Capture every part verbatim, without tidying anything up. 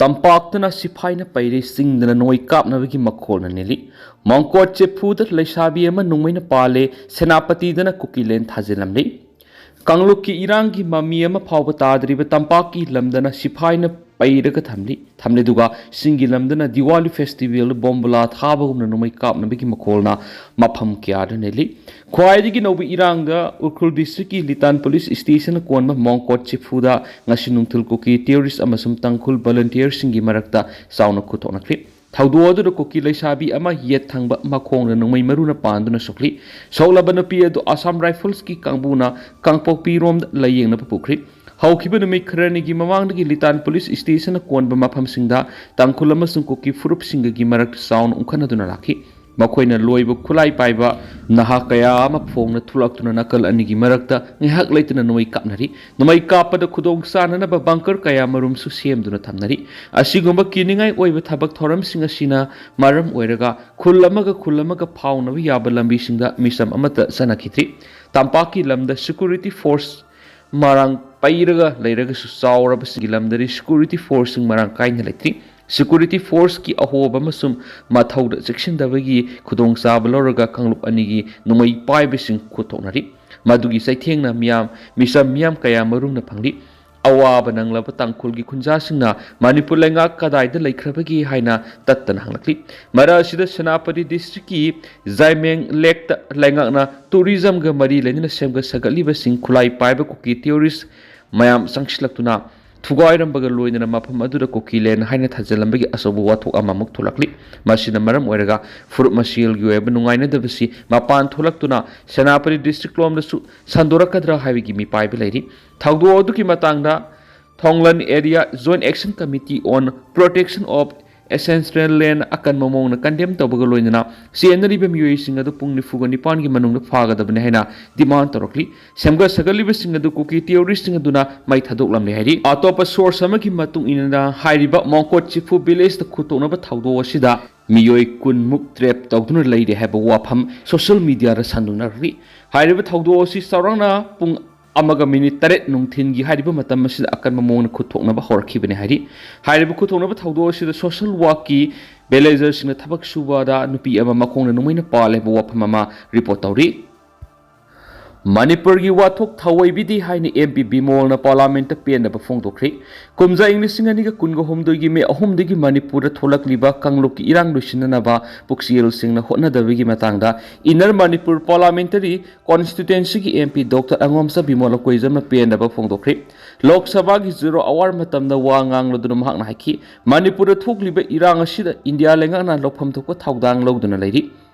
ꯇꯝꯄꯥꯛꯇꯅ ꯁꯤꯐꯥꯏꯅ ꯄꯩꯔꯦ, ꯆꯤꯡꯗꯅ ꯅꯣꯡꯃꯩ ꯀꯥꯞꯅꯕꯒꯤ ꯃꯈꯣꯜꯅ ꯅꯤꯜꯂꯤ꯫ ꯃꯣꯡꯀꯣꯠ ꯆꯤꯐꯨꯗ ꯂꯩꯁꯥꯕꯤ ꯑꯃ ꯅꯣꯡꯃꯩꯅ ꯄꯥꯜꯂꯦ, ꯁꯦꯅꯥꯄꯇꯤꯗꯅ ꯀꯨꯀꯤꯂꯦꯟ ꯊꯥꯖꯤꯜꯂꯝꯂꯤ꯫ ꯀꯥꯡꯂꯨꯞꯀꯤ ꯏꯔꯥꯡꯒꯤ ꯃꯃꯤ ꯑꯃ ꯐꯥꯎꯕ ꯇꯥꯗ꯭ꯔꯤꯕ ꯇꯝꯄꯥꯛꯀꯤ ꯂꯝꯗꯅ ꯁꯤꯐꯥꯏꯅ ꯄꯩꯔꯒ ꯊꯝꯂꯤ ꯊꯝꯂꯤ ꯑꯗꯨꯒ ꯆꯤꯡꯒꯤ ꯂꯝꯗꯅ ꯗꯤꯋꯥꯂꯤ ꯐꯦꯁꯇꯤꯚꯦꯜꯗ ꯕꯣꯝꯕꯨꯂꯥ ꯊꯥꯕꯒꯨꯝꯅ ꯅꯣꯡꯃꯩ ꯀꯥꯞꯅꯕꯒꯤ ꯃꯈꯣꯜꯅ ꯃꯐꯝ ꯀꯌꯥꯗ ꯅꯤꯜꯂꯤ꯫ ꯈ꯭ꯋꯥꯏꯗꯒꯤ ꯅꯧꯕ ꯏꯔꯥꯡꯗ ꯎꯈ꯭ꯔꯨꯜ ꯗꯤꯁꯇ꯭ꯔꯤꯛꯀꯤ ꯂꯤꯇꯥꯟ ꯄꯨꯂꯤꯁ ꯁ꯭ꯇꯦꯁꯟꯅ ꯀꯣꯟꯕ ꯃꯣꯡꯀꯣꯠ ꯆꯤꯐꯨꯗ ꯉꯁꯤ ꯅꯨꯡꯊꯤꯜ ꯀꯨꯀꯤ ꯇꯦꯔꯣꯔꯤꯁ ꯑꯃꯁꯨꯡ ꯇꯥꯡꯈꯨꯜ ꯚꯣꯂꯨꯟꯇꯤꯌꯔꯁꯤꯡꯒꯤ ꯃꯔꯛꯇ ꯆꯥꯎꯅ ꯈꯨꯠꯊꯣꯛꯅꯈ꯭ꯔꯤ꯫ ꯊꯧꯗꯣꯛ ꯑꯗꯨꯗ ꯀꯨꯀꯤ ꯂꯩꯁꯥꯕꯤ ꯑꯃ ꯌꯦꯠ ꯊꯪꯕ ꯃꯈꯣꯡꯗ ꯅꯣꯡꯃꯩ ꯃꯔꯨꯅ ꯄꯥꯟꯗꯨꯅ ꯁꯣꯛꯂꯤ꯫ ꯁꯣꯛꯂꯕ ꯅꯨꯄꯤ ꯑꯗꯨ ꯑꯁꯥꯝ ꯔꯥꯏꯐꯜꯁꯀꯤ ꯀꯥꯡꯕꯨꯅ ꯀꯥꯡꯄꯣꯛꯄꯤꯔꯣꯝꯗ ꯂꯥꯌꯦꯡꯅꯕ ꯄꯨꯈ꯭ꯔꯤ꯫ ꯍꯧꯈꯤꯕ ꯅꯨꯃꯤꯠ ꯈꯔꯅꯤꯒꯤ ꯃꯃꯥꯡꯗꯒꯤ ꯂꯤꯇꯥꯟ ꯄꯨꯂꯤꯁ ꯁ꯭ꯇꯦꯁꯟꯅ ꯀꯣꯟꯕ ꯃꯐꯝꯁꯤꯡꯗ ꯇꯥꯡꯈꯨꯜ ꯑꯃꯁꯨꯡ ꯀꯨꯀꯤ ꯐꯨꯔꯨꯞꯁꯤꯡꯒꯒꯤ ꯃꯔꯛꯇ ꯆꯥꯎꯅ ꯎꯪꯈꯠꯅꯗꯨꯅ ꯂꯥꯛꯈꯤ꯫ ꯃꯈꯣꯏꯅ ꯂꯣꯏꯕ ꯈꯨꯠꯂꯥꯏ ꯄꯥꯏꯕ ꯅꯍꯥ ꯀꯌꯥ ꯑꯃ ꯐꯣꯡꯅ ꯊꯣꯛꯂꯛꯇꯨꯅ ꯅꯥꯀꯜ ꯑꯅꯤꯒꯤ ꯃꯔꯛꯇ ꯉꯥꯏꯍꯥꯛ ꯂꯩꯇꯅ ꯅꯣꯡꯃꯩ ꯀꯥꯞꯅꯔꯤ꯫ ꯅꯣꯡꯃꯩ ꯀꯥꯞꯄꯗ ꯈꯨꯗꯣꯡ ꯆꯥꯅꯅꯕ ꯕꯪꯀꯔ ꯀꯌꯥ ꯃꯔꯨꯝꯁꯨ ꯁꯦꯝꯗꯨꯅ ꯊꯝꯅꯔꯤ꯫ ꯑꯁꯤꯒꯨꯝꯕ ꯀꯤꯅꯤꯡꯉꯥꯏ ꯑꯣꯏꯕ ꯊꯕꯛ ꯊꯧꯔꯝꯁꯤꯡ ꯑꯁꯤꯅ ꯃꯔꯝ ꯑꯣꯏꯔꯒ ꯈꯨꯜ ꯑꯃꯒ ꯈꯨꯜ ꯑꯃꯒ ꯐꯥꯎꯅꯕ ꯌꯥꯕ ꯂꯝꯕꯤꯁꯤꯡꯗ ꯃꯤꯆꯝ ꯑꯃꯠꯇ ꯆꯠꯅꯈꯤꯗ꯭ꯔꯤ꯫ ꯇꯝꯄꯥꯛꯀꯤ ꯂꯝꯗ ꯁꯦꯀ꯭ꯌꯨꯔꯤꯇꯤ ꯐꯣꯔꯁ ꯃꯔꯥꯡ ꯄꯩꯔꯒ ꯂꯩꯔꯒꯁꯨ ꯆꯥꯎꯔꯕꯁꯤꯡꯒꯤ ꯂꯝꯗꯗꯤ ꯁꯦꯀ꯭ꯌꯨꯔꯤꯇꯤ ꯐꯣꯔꯁꯁꯤꯡ ꯃꯔꯥꯡ ꯀꯥꯏꯅ ꯂꯩꯇ꯭ꯔꯤ꯫ ꯁꯦꯀ꯭ꯌꯨꯔꯤꯇꯤ ꯐꯣꯔꯁꯀꯤ ꯑꯍꯣꯕ ꯑꯃꯁꯨꯡ ꯃꯊꯧꯗ ꯆꯦꯛꯁꯤꯟꯗꯕꯒꯤ ꯈꯨꯗꯣꯡꯆꯥꯕ ꯂꯧꯔꯒ ꯀꯥꯡꯂꯨꯞ ꯑꯅꯤꯒꯤ ꯅꯣꯡꯃꯩ ꯄꯥꯏꯕꯁꯤꯡ ꯈꯨꯠꯊꯣꯛꯅꯔꯤ꯫ ꯃꯗꯨꯒꯤ ꯆꯩꯊꯦꯡꯅ ꯃꯤꯌꯥꯝ, ꯃꯤꯆꯝ ꯃꯤꯌꯥꯝ ꯀꯌꯥ ꯃꯔꯨꯝꯅ ꯐꯪꯂꯤ꯫ ꯑꯋꯥꯕ ꯅꯪꯂꯕ ꯇꯥꯡꯈꯨꯜꯒꯤ ꯈꯨꯟꯖꯥꯁꯤꯡꯅ ꯃꯅꯤꯄꯨꯔ ꯂꯩꯉꯥꯛ ꯀꯗꯥꯏꯗ ꯂꯩꯈ꯭ꯔꯕꯒꯦ ꯍꯥꯏꯅ ꯇꯠꯇꯅ ꯍꯪꯂꯛꯂꯤ꯫ ꯃꯔꯛ ꯑꯁꯤꯗ ꯁꯦꯅꯥꯄꯇꯤ ꯗꯤꯁꯇ꯭ꯔꯤꯛꯀꯤ ꯖꯥꯏꯃꯦꯡ ꯂꯦꯛꯇ ꯂꯩꯉꯥꯛꯅ ꯇꯨꯔꯤꯖꯝꯒ ꯃꯔꯤ ꯂꯩꯅꯅ ꯁꯦꯝꯒꯠ ꯁꯥꯒꯠꯂꯤꯕꯁꯤꯡ ꯈꯨꯠꯂꯥꯏ ꯄꯥꯏꯕ ꯀꯨꯀꯤ ꯇꯦꯔꯣꯔꯤꯁ ꯃꯌꯥꯝ ꯆꯪꯁꯤꯜꯂꯛꯇꯨꯅ ꯊꯨꯒꯥꯏꯔꯝꯕꯒ ꯂꯣꯏꯅꯅ ꯃꯐꯝ ꯑꯗꯨꯗ ꯀꯨꯀꯤꯂꯦꯟ ꯍꯥꯏꯅ ꯊꯥꯖꯤꯜꯂꯝꯕꯒꯤ ꯑꯆꯧꯕ ꯋꯥꯊꯣꯛ ꯑꯃꯃꯨꯛ ꯊꯣꯛꯂꯛꯂꯤ꯫ ꯃꯁꯤꯅ ꯃꯔꯝ ꯑꯣꯏꯔꯒ ꯐꯨꯔꯨꯞ ꯃꯁꯦꯜꯒꯤ ꯑꯣꯏꯕ ꯅꯨꯡꯉꯥꯏꯅꯗꯕꯁꯤ ꯃꯄꯥꯟ ꯊꯣꯛꯂꯛꯇꯨꯅ ꯁꯦꯅꯥꯄꯇꯤ ꯗꯤꯁꯇ꯭ꯔꯤꯛ ꯂꯣꯝꯗꯁꯨ ꯁꯟꯗꯣꯔꯛꯀꯗ꯭ꯔꯥ ꯍꯥꯏꯕꯒꯤ ꯃꯤꯄꯥꯏꯕ ꯂꯩꯔꯤ꯫ ꯊꯧꯗꯣꯛ ꯑꯗꯨꯒꯤ ꯃꯇꯥꯡꯗ ꯊꯣꯡꯂꯟ Area Joint Action Committee on Protection of Ancestral Land ꯑꯀꯟꯕ ꯃꯑꯣꯡꯗ ꯀꯟꯗꯦꯝ ꯇꯧꯕꯒ ꯂꯣꯏꯅꯅ ꯆꯦꯟꯅꯔꯤꯕ ꯃꯤꯑꯣꯏꯁꯤꯡ ꯑꯗꯨ ꯄꯨꯡ ꯅꯤꯐꯨꯒ ꯅꯤꯄꯥꯟꯒꯤ ꯃꯅꯨꯡꯗ ꯐꯥꯒꯗꯕꯅꯤ ꯍꯥꯏꯅ ꯗꯤꯃꯥꯟ ꯇꯧꯔꯛꯂꯤ꯫ ꯁꯦꯝꯒꯠ ꯁꯥꯒꯠꯂꯤꯕꯁꯤꯡ ꯑꯗꯨ ꯀꯨꯀꯤ ꯇꯦꯔꯣꯔꯤꯁꯁꯤꯡ ꯑꯗꯨꯅ ꯃꯩ ꯊꯥꯗꯣꯛꯂꯝꯂꯦ ꯍꯥꯏꯔꯤ꯫ ꯑꯇꯣꯞꯄ ꯁꯣꯔꯁ ꯑꯃꯒꯤ ꯃꯇꯨꯡ ꯏꯟꯅ ꯍꯥꯏꯔꯤꯕ ꯃꯣꯡꯀꯣꯠ ꯆꯤꯐꯨ ꯚꯤꯂꯦꯖꯇ ꯈꯨꯠꯇꯣꯛꯅꯕ ꯊꯧꯗꯣꯛ ꯑꯁꯤꯗ ꯃꯤꯑꯣꯏ ꯀꯨꯟꯃꯨꯛ ꯇ꯭ꯔꯦꯞ ꯇꯧꯗꯨꯅ ꯂꯩꯔꯦ ꯍꯥꯏꯕ ꯋꯥꯐꯝ ꯁꯣꯁꯤꯌꯦꯜ ꯃꯤꯗꯤꯌꯥꯗ ꯁꯟꯗꯣꯛꯅꯔꯛꯂꯤ꯫ ꯍꯥꯏꯔꯤꯕ ꯊꯧꯗꯣꯛ ꯑꯁꯤ ꯆꯥꯎꯔꯥꯛꯅ ꯄꯨꯡ ꯑꯃꯒ ꯃꯤꯅꯤꯠ ꯇꯔꯦꯠ ꯅꯨꯡꯊꯤꯟꯒꯤ ꯍꯥꯏꯔꯤꯕ ꯃꯇꯝ ꯑꯁꯤꯗ ꯑꯀꯟꯕ ꯃꯑꯣꯡꯗ ꯈꯨꯠ ꯊꯣꯛꯅꯕ ꯍꯧꯔꯛꯈꯤꯕꯅꯤ ꯍꯥꯏꯔꯤ꯫ ꯍꯥꯏꯔꯤꯕ ꯈꯨꯠ ꯊꯣꯛꯅꯕ ꯊꯧꯗꯣꯛ ꯑꯁꯤꯗ social workꯀꯤ ꯚꯤꯂꯦꯖꯔꯁꯤꯡꯅ ꯊꯕꯛ ꯁꯨꯕꯗ ꯅꯨꯄꯤ ꯑꯃ ꯃꯈꯣꯡꯅ ꯅꯣꯡꯃꯩꯅ ꯄꯥꯜꯂꯦ ꯍꯥꯏꯕ ꯋꯥꯐꯝ ꯑꯃ ꯔꯤꯄꯣꯔꯠ ꯇꯧꯔꯤ꯫ ꯃꯅꯤꯄꯨꯔꯒꯤ ꯋꯥꯊꯣꯛ ꯊꯧꯑꯣꯏꯕꯤꯗꯦ ꯍꯥꯏꯅ ꯑꯦꯝ ꯄꯤ ꯕꯤꯃꯣꯜꯅ ꯄꯥꯔꯂꯥꯃꯦꯟꯠꯇ ꯄꯦꯟꯗꯕ ꯐꯣꯡꯗꯣꯛꯈ꯭ꯔꯦ꯫ ꯀꯨꯝꯖꯥ ꯏꯪ ꯂꯤꯁꯤꯡ ꯑꯅꯤꯒ ꯀꯨꯟꯒ ꯍꯨꯝꯗꯣꯏꯒꯤ ꯃꯦ ꯑꯍꯨꯝꯗꯒꯤ ꯃꯅꯤꯄꯨꯔꯗ ꯊꯣꯛꯂꯛꯂꯤꯕ ꯀꯥꯡꯂꯨꯞꯀꯤ ꯏꯔꯥꯡ ꯂꯣꯏꯁꯤꯟꯅꯅꯕ ꯄꯨꯛꯆꯦꯜꯁꯤꯡꯅ ꯍꯣꯠꯅꯗꯕꯒꯤ ꯃꯇꯥꯡꯗ ꯏꯟꯅꯔ ꯃꯅꯤꯄꯨꯔ ꯄꯥꯔꯂꯥꯃꯦꯟꯇꯔꯤ ꯀꯣꯟꯁꯇꯤꯇ꯭ꯋꯦꯟꯁꯤꯒꯤ M P doctor Angomcha Bimol ꯀꯣꯏꯖꯝꯅ ꯄꯦꯟꯗꯕ ꯐꯣꯡꯗꯣꯛꯈ꯭ꯔꯦ꯫ ꯂꯣꯛ ꯁꯚꯥꯒꯤ zero hour ꯃꯇꯝꯗ ꯋꯥ ꯉꯥꯡꯂꯗꯨꯅ ꯃꯍꯥꯛꯅ ꯍꯥꯏꯈꯤ, ꯃꯅꯤꯄꯨꯔꯗ ꯊꯣꯛꯂꯤꯕ ꯏꯔꯥꯡ ꯑꯁꯤꯗ ꯏꯟꯗꯤꯌꯥ ꯂꯩꯉꯥꯛꯅ ꯂꯧꯐꯝ ꯊꯣꯛꯄ ꯊꯧꯗꯥꯡ ꯂꯧꯗꯨꯅ ꯂꯩꯔꯤ꯫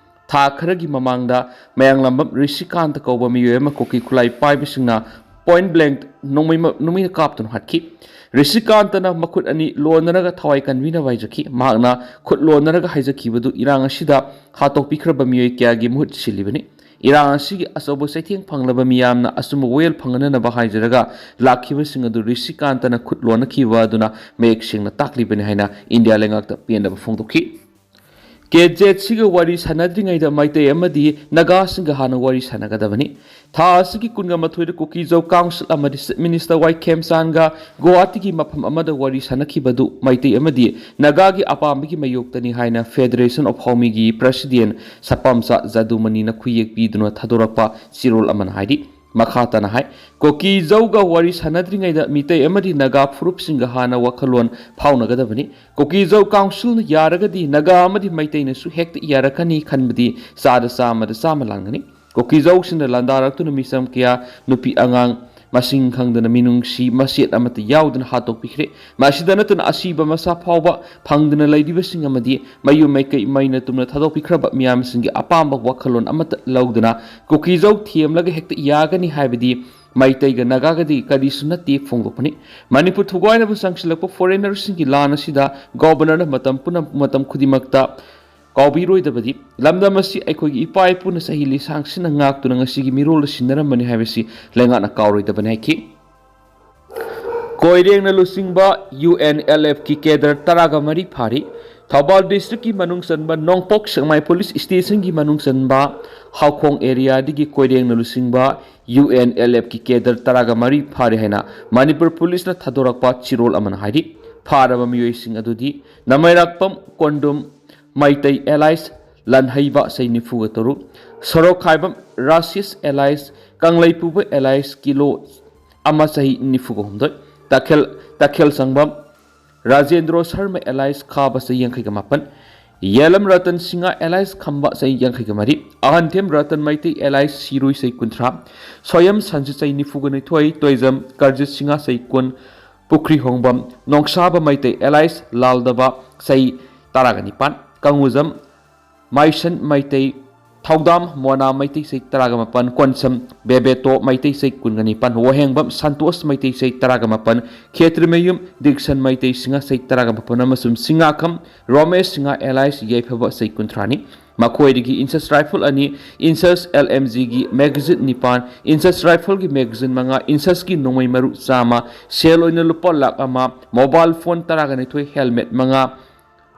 ꯊꯥ ꯈꯔꯒꯤ ꯃꯃꯥꯡꯗ ꯃꯌꯥꯡꯂꯝꯕꯝ ꯔꯤꯁꯤꯀꯥꯟꯇ ꯀꯧꯕ ꯃꯤꯑꯣꯏ ꯑꯃ ꯀꯨꯀꯤ ꯈꯨꯠꯂꯥꯏ ꯄꯥꯏꯕꯁꯤꯡꯅ point blank ꯅꯣꯡꯃꯩ ꯃ-, ꯅꯣꯡꯃꯩꯅ ꯀꯥꯞꯇꯨꯅ ꯍꯥꯠꯈꯤ꯫ ꯔꯤꯁꯤꯀꯥꯟꯇꯅ ꯃꯈꯨꯠ ꯑꯅꯤ ꯂꯣꯟꯅꯔꯒ ꯊꯋꯥꯏ ꯀꯟꯕꯤꯅꯕ ꯍꯥꯏꯖꯈꯤ꯫ ꯃꯍꯥꯛꯅ ꯈꯨꯠ ꯂꯣꯟꯅꯔꯒ ꯍꯥꯏꯖꯈꯤꯕꯗꯨ ꯏꯔꯥꯡ ꯑꯁꯤꯗ ꯍꯥꯠꯇꯣꯛꯄꯤꯈ꯭ꯔꯕ ꯃꯤꯑꯣꯏ ꯀꯌꯥꯒꯤ ꯃꯍꯨꯠ ꯁꯤꯜꯂꯤꯕꯅꯤ꯫ ꯏꯔꯥꯡ ꯑꯁꯤꯒꯤ ꯑꯆꯧꯕ ꯆꯩꯊꯦꯡ ꯐꯪꯂꯕ ꯃꯤꯌꯥꯝꯅ ꯑꯆꯨꯝꯕ ꯋꯥꯌꯦꯜ ꯐꯪꯍꯟꯅꯅꯕ ꯍꯥꯏꯖꯔꯒ ꯂꯥꯛꯈꯤꯕꯁꯤꯡ ꯑꯗꯨ ꯔꯤꯁꯤꯀꯥꯟꯇꯅ ꯈꯨꯠ ꯂꯣꯟꯅꯈꯤꯕ ꯑꯗꯨꯅ ꯃꯌꯦꯛ ꯁꯦꯡꯅ ꯇꯥꯛꯂꯤꯕꯅꯤ ꯍꯥꯏꯅ ꯏꯟꯗꯤꯌꯥ ꯂꯩꯉꯥꯛꯇ ꯄꯦꯟꯗꯕ ꯐꯣꯡꯗꯣꯛꯈꯤ꯫ ꯀꯦ ꯖꯦꯠꯁꯤꯒ ꯋꯥꯔꯤ ꯁꯥꯟꯅꯗ꯭ꯔꯤꯉꯩꯗ ꯃꯩꯇꯩ ꯑꯃꯗꯤ ꯅꯥꯒꯥꯁꯤꯡꯒ ꯍꯥꯟꯅ ꯋꯥꯔꯤ ꯁꯥꯟꯅꯒꯗꯕꯅꯤ꯫ ꯊꯥ ꯑꯁꯤꯒꯤ ꯀꯨꯟꯒ ꯃꯥꯊꯣꯏꯗ ꯀꯨꯀꯤꯖꯧ ꯀꯥꯎꯟꯁꯤꯜ ꯑꯃꯗꯤ ꯆꯤꯐ ꯃꯤꯅꯤꯁꯇꯔ ꯋꯥꯏ ꯈꯦꯝꯆꯥꯟꯒ ꯒꯨꯋꯥꯍꯥꯇꯤꯒꯤ ꯃꯐꯝ ꯑꯃꯗ ꯋꯥꯔꯤ ꯁꯥꯟꯅꯈꯤꯕꯗꯨ ꯃꯩꯇꯩ ꯑꯃꯗꯤ ꯅꯥꯒꯥꯒꯤ ꯑꯄꯥꯝꯕꯒꯤ ꯃꯥꯌꯣꯛꯇꯅꯤ ꯍꯥꯏꯅ Federation of Howmiꯒꯤ president ꯁꯄꯥꯝꯆꯥ ꯖꯥꯗꯨꯃꯅꯤꯅ ꯈꯨꯌꯦꯛ ꯄꯤꯗꯨꯅ ꯊꯥꯗꯣꯔꯛꯄ ꯆꯦꯔꯣꯜ ꯑꯃꯅ ꯍꯥꯏꯔꯤ꯫ ꯃꯈꯥ ꯇꯥꯅ ꯍꯥꯏ, ꯀꯨꯀꯤꯖꯧꯒ ꯋꯥꯔꯤ ꯁꯥꯟꯅꯗ꯭ꯔꯤꯉꯩꯗ ꯃꯤꯇꯩ ꯑꯃꯗꯤ ꯅꯥꯒꯥ ꯐꯨꯔꯨꯞꯁꯤꯡꯒ ꯍꯥꯟꯅ ꯋꯥꯈꯜꯂꯣꯟ ꯐꯥꯎꯅꯒꯗꯕꯅꯤ꯫ ꯀꯨꯀꯤꯖꯧ ꯀꯥꯎꯟꯁꯤꯜꯅ ꯌꯥꯔꯒꯗꯤ ꯅꯥꯒꯥ ꯑꯃꯗꯤ ꯃꯩꯇꯩꯅꯁꯨ ꯍꯦꯛꯇ ꯌꯥꯔꯛꯀꯅꯤ ꯈꯟꯕꯗꯤ ꯆꯥꯗ ꯆꯥꯝꯃꯗ ꯆꯥꯝꯃ ꯂꯥꯟꯒꯅꯤ꯫ ꯀꯨꯀꯤꯖꯧꯁꯤꯡꯅ ꯂꯥꯟꯗꯥꯔꯛꯇꯨꯅ ꯃꯤꯆꯝ ꯀꯌꯥ, ꯅꯨꯄꯤ ꯑꯉꯥꯡ ꯃꯁꯤꯡ ꯈꯪꯗꯅ ꯃꯤꯅꯨꯡꯁꯤ ꯃꯆꯦꯠ ꯑꯃꯠꯇ ꯌꯥꯎꯗꯅ ꯍꯥꯠꯇꯣꯛꯄꯤꯈ꯭ꯔꯦ꯫ ꯃꯁꯤꯗ ꯅꯠꯇꯅ ꯑꯁꯤꯕ ꯃꯁꯥ ꯐꯥꯎꯕ ꯐꯪꯗꯅ ꯂꯩꯔꯤꯕꯁꯤꯡ ꯑꯃꯗꯤ ꯃꯌꯨꯝ ꯃꯩꯀꯩ ꯃꯩꯅ ꯇꯨꯝꯅ ꯊꯥꯗꯣꯛꯄꯤꯈ꯭ꯔꯕ ꯃꯤꯌꯥꯝꯁꯤꯡꯒꯤ ꯑꯄꯥꯝꯕ ꯋꯥꯈꯜꯂꯣꯟ ꯑꯃꯠꯇ ꯂꯧꯗꯅ ꯀꯨꯀꯤꯖꯧ ꯊꯦꯝꯂꯒ ꯍꯦꯛꯇ ꯌꯥꯒꯅꯤ ꯍꯥꯏꯕꯗꯤ ꯃꯩꯇꯩꯒ ꯅꯥꯒꯥꯒꯗꯤ ꯀꯔꯤꯁꯨ ꯅꯠꯇꯦ ꯐꯣꯡꯗꯣꯛꯄꯅꯤ꯫ ꯃꯅꯤꯄꯨꯔ ꯊꯨꯒꯥꯏꯅꯕ ꯆꯪꯁꯤꯜꯂꯛꯄ ꯐꯣꯔꯦꯅꯔꯁꯤꯡꯒꯤ ꯂꯥꯟ ꯑꯁꯤꯗ ꯒꯣꯕꯔꯅꯔꯅ ꯃꯇꯝ ꯄꯨꯝꯅ-, ꯃꯇꯝ ꯈꯨꯗꯤꯡꯃꯛꯇ ꯀꯥꯎꯕꯤꯔꯣꯏꯗꯕꯗꯤ ꯂꯝꯗꯝ ꯑꯁꯤ ꯑꯩꯈꯣꯏꯒꯤ ꯏꯄꯥ ꯏꯄꯨꯅ ꯆꯍꯤ ꯂꯤꯁꯥꯡꯁꯤꯟꯅ ꯉꯥꯛꯇꯨꯅ ꯉꯁꯤꯒꯤ ꯃꯤꯔꯣꯜꯗ ꯁꯤꯟꯅꯔꯝꯕꯅꯤ ꯍꯥꯏꯕꯁꯤ ꯂꯩꯉꯥꯛꯅ ꯀꯥꯎꯔꯣꯏꯗꯕꯅꯤ ꯍꯥꯏꯈꯤ꯫ ꯀꯣꯏꯔꯦꯡꯅ ꯂꯨꯆꯤꯡꯕ U N L Fꯀꯤ cadre ꯇꯔꯥꯒ ꯃꯔꯤ ꯐꯥꯔꯤ꯫ ꯊꯧꯕꯥꯜ ꯗꯤꯁꯇ꯭ꯔꯤꯛꯀꯤ ꯃꯅꯨꯡ ꯆꯟꯕ ꯅꯣꯡꯄꯣꯛ ꯁꯦꯛꯃꯥꯏ ꯄꯨꯂꯤꯁ ꯁ꯭ꯇꯦꯁꯟꯒꯤ ꯃꯅꯨꯡ ꯆꯟꯕ ꯍꯥꯎꯈꯣꯡ ꯑꯦꯔꯤꯌꯥꯗꯒꯤ ꯀꯣꯏꯔꯦꯡꯅ ꯂꯨꯆꯤꯡꯕ ꯌꯨ ꯑꯦꯟ ꯑꯦꯜ ꯑꯦꯐꯀꯤ ꯀꯦꯗꯔ ꯇꯔꯥꯒ ꯃꯔꯤ ꯐꯥꯔꯦ ꯍꯥꯏꯅ ꯃꯅꯤꯄꯨꯔ ꯄꯨꯂꯤꯁꯅ ꯊꯥꯗꯣꯔꯛꯄ ꯆꯤꯔꯣꯜ ꯑꯃꯅ ꯍꯥꯏꯔꯤ꯫ ꯐꯥꯔꯕ ꯃꯤꯑꯣꯏꯁꯤꯡ ꯑꯗꯨꯗꯤ ꯅꯃꯩꯔꯥꯛꯄꯝ ꯀꯣꯟꯗꯨꯝ ꯃꯩꯇꯩ ꯑꯦꯂꯥꯏꯁ ꯂꯟꯍꯩꯕ ꯆꯍꯤ ꯅꯤꯐꯨꯒ ꯇꯔꯨꯛ, ꯁꯣꯔꯣꯛꯈꯥꯏꯕꯝ ꯔꯥꯁꯤꯁ ꯑꯦꯂꯥꯏꯁ ꯀꯪꯂꯩꯄꯨꯕ ꯑꯦꯂꯥꯏꯁ ꯀꯤꯂꯣ ꯑꯃ ꯆꯍꯤ ꯅꯤꯐꯨꯒ ꯍꯨꯝꯗꯣꯏ, ꯇꯈꯦꯜ ꯇꯈꯦꯜ ꯁꯪꯕꯝ ꯔꯥꯖꯦꯟꯗ꯭ꯔꯣ ꯁꯔꯃ ꯑꯦꯂꯥꯏꯁ ꯈꯥꯕ ꯆꯍꯤ ꯌꯥꯡꯈꯩꯒ ꯃꯥꯄꯟ, ꯌꯦꯂꯝ ꯔꯇꯟ ꯁꯤꯡꯍ ꯑꯦꯂꯥꯏꯁ ꯈꯝꯕ ꯆꯍꯤ ꯌꯥꯡꯈꯩꯒ ꯃꯔꯤ, ꯑꯍꯟꯊꯦꯝ ꯔꯇꯟ ꯃꯩꯇꯩ ꯑꯦꯂꯥꯏꯁ ꯁꯤꯔꯨꯏ ꯆꯍꯤ ꯀꯨꯟꯊ꯭ꯔꯥ, ꯁꯣꯌꯝ ꯁꯟꯖꯤꯠ ꯆꯍꯤ ꯅꯤꯐꯨꯒ ꯅꯤꯊꯣꯏ, ꯇꯣꯏꯖꯝ ꯀꯔꯖꯤꯠ ꯁꯤꯡꯍ ꯆꯍꯤ ꯀꯨꯟ, ꯄꯨꯈ꯭ꯔꯤ ꯍꯣꯡꯕꯝ ꯅꯣꯡꯁꯥꯕ ꯃꯩꯇꯩ ꯑꯦꯂꯥꯏꯁ ꯂꯥꯜꯗꯕ ꯆꯍꯤ ꯇꯔꯥꯒ ꯅꯤꯄꯥꯟ, ꯀꯪꯉꯨꯖꯝ ꯃꯥꯏꯁꯟ ꯃꯩꯇꯩ, ꯊꯧꯗꯥꯝ ꯃꯣꯅꯥ ꯃꯩꯇꯩ ꯆꯍꯤ ꯇꯔꯥꯒ ꯃꯥꯄꯟ, ꯀꯣꯟꯁꯝ ꯕꯦꯕꯦꯇꯣ ꯃꯩꯇꯩ ꯆꯍꯤ ꯀꯨꯟꯒ ꯅꯤꯄꯥꯟ, ꯋꯥꯍꯦꯡꯕꯝ ꯁꯟꯇꯣꯁ ꯃꯩꯇꯩ ꯆꯍꯤ ꯇꯔꯥꯒ ꯃꯥꯄꯟ, ꯈꯦꯇ꯭ꯔꯤꯃꯌꯨꯝ ꯗꯤꯛꯁꯟ ꯃꯩꯇꯩ ꯁꯤꯡꯍ ꯆꯍꯤ ꯇꯔꯥꯒ ꯃꯥꯄꯟ ꯑꯃꯁꯨꯡ ꯁꯤꯡꯍꯥꯈꯝ ꯔꯣꯃꯦꯁ ꯁꯤꯡꯍ ꯑꯦꯂꯥꯏꯁ ꯌꯥꯏꯐꯕ ꯆꯍꯤ ꯀꯨꯟꯊ꯭ꯔꯥꯅꯤ꯫ ꯃꯈꯣꯏꯗꯒꯤ ꯏꯟꯁꯁ ꯔꯥꯏꯐꯜ ꯑꯅꯤ, ꯏꯟꯁꯁ ꯑꯦꯜ ꯑꯦꯝ ꯖꯤꯒꯤ ꯃꯦꯒꯥꯖꯤꯟ ꯅꯤꯄꯥꯟ, ꯏꯟꯁꯁ ꯔꯥꯏꯐꯜꯒꯤ ꯃꯦꯒꯥꯖꯤꯟ ꯃꯉꯥ, ꯏꯟꯁꯁꯀꯤ ꯅꯣꯡꯃꯩ ꯃꯔꯨ ꯆꯥꯝꯃ, ꯁꯦꯜ ꯑꯣꯏꯅ ꯂꯨꯄꯥ ꯂꯥꯈ ꯑꯃ, ꯃꯣꯕꯥꯏꯜ ꯐꯣꯟ ꯇꯔꯥꯒ ꯅꯤꯊꯣꯏ, ꯍꯦꯜꯃꯦꯠ ꯃꯉꯥ,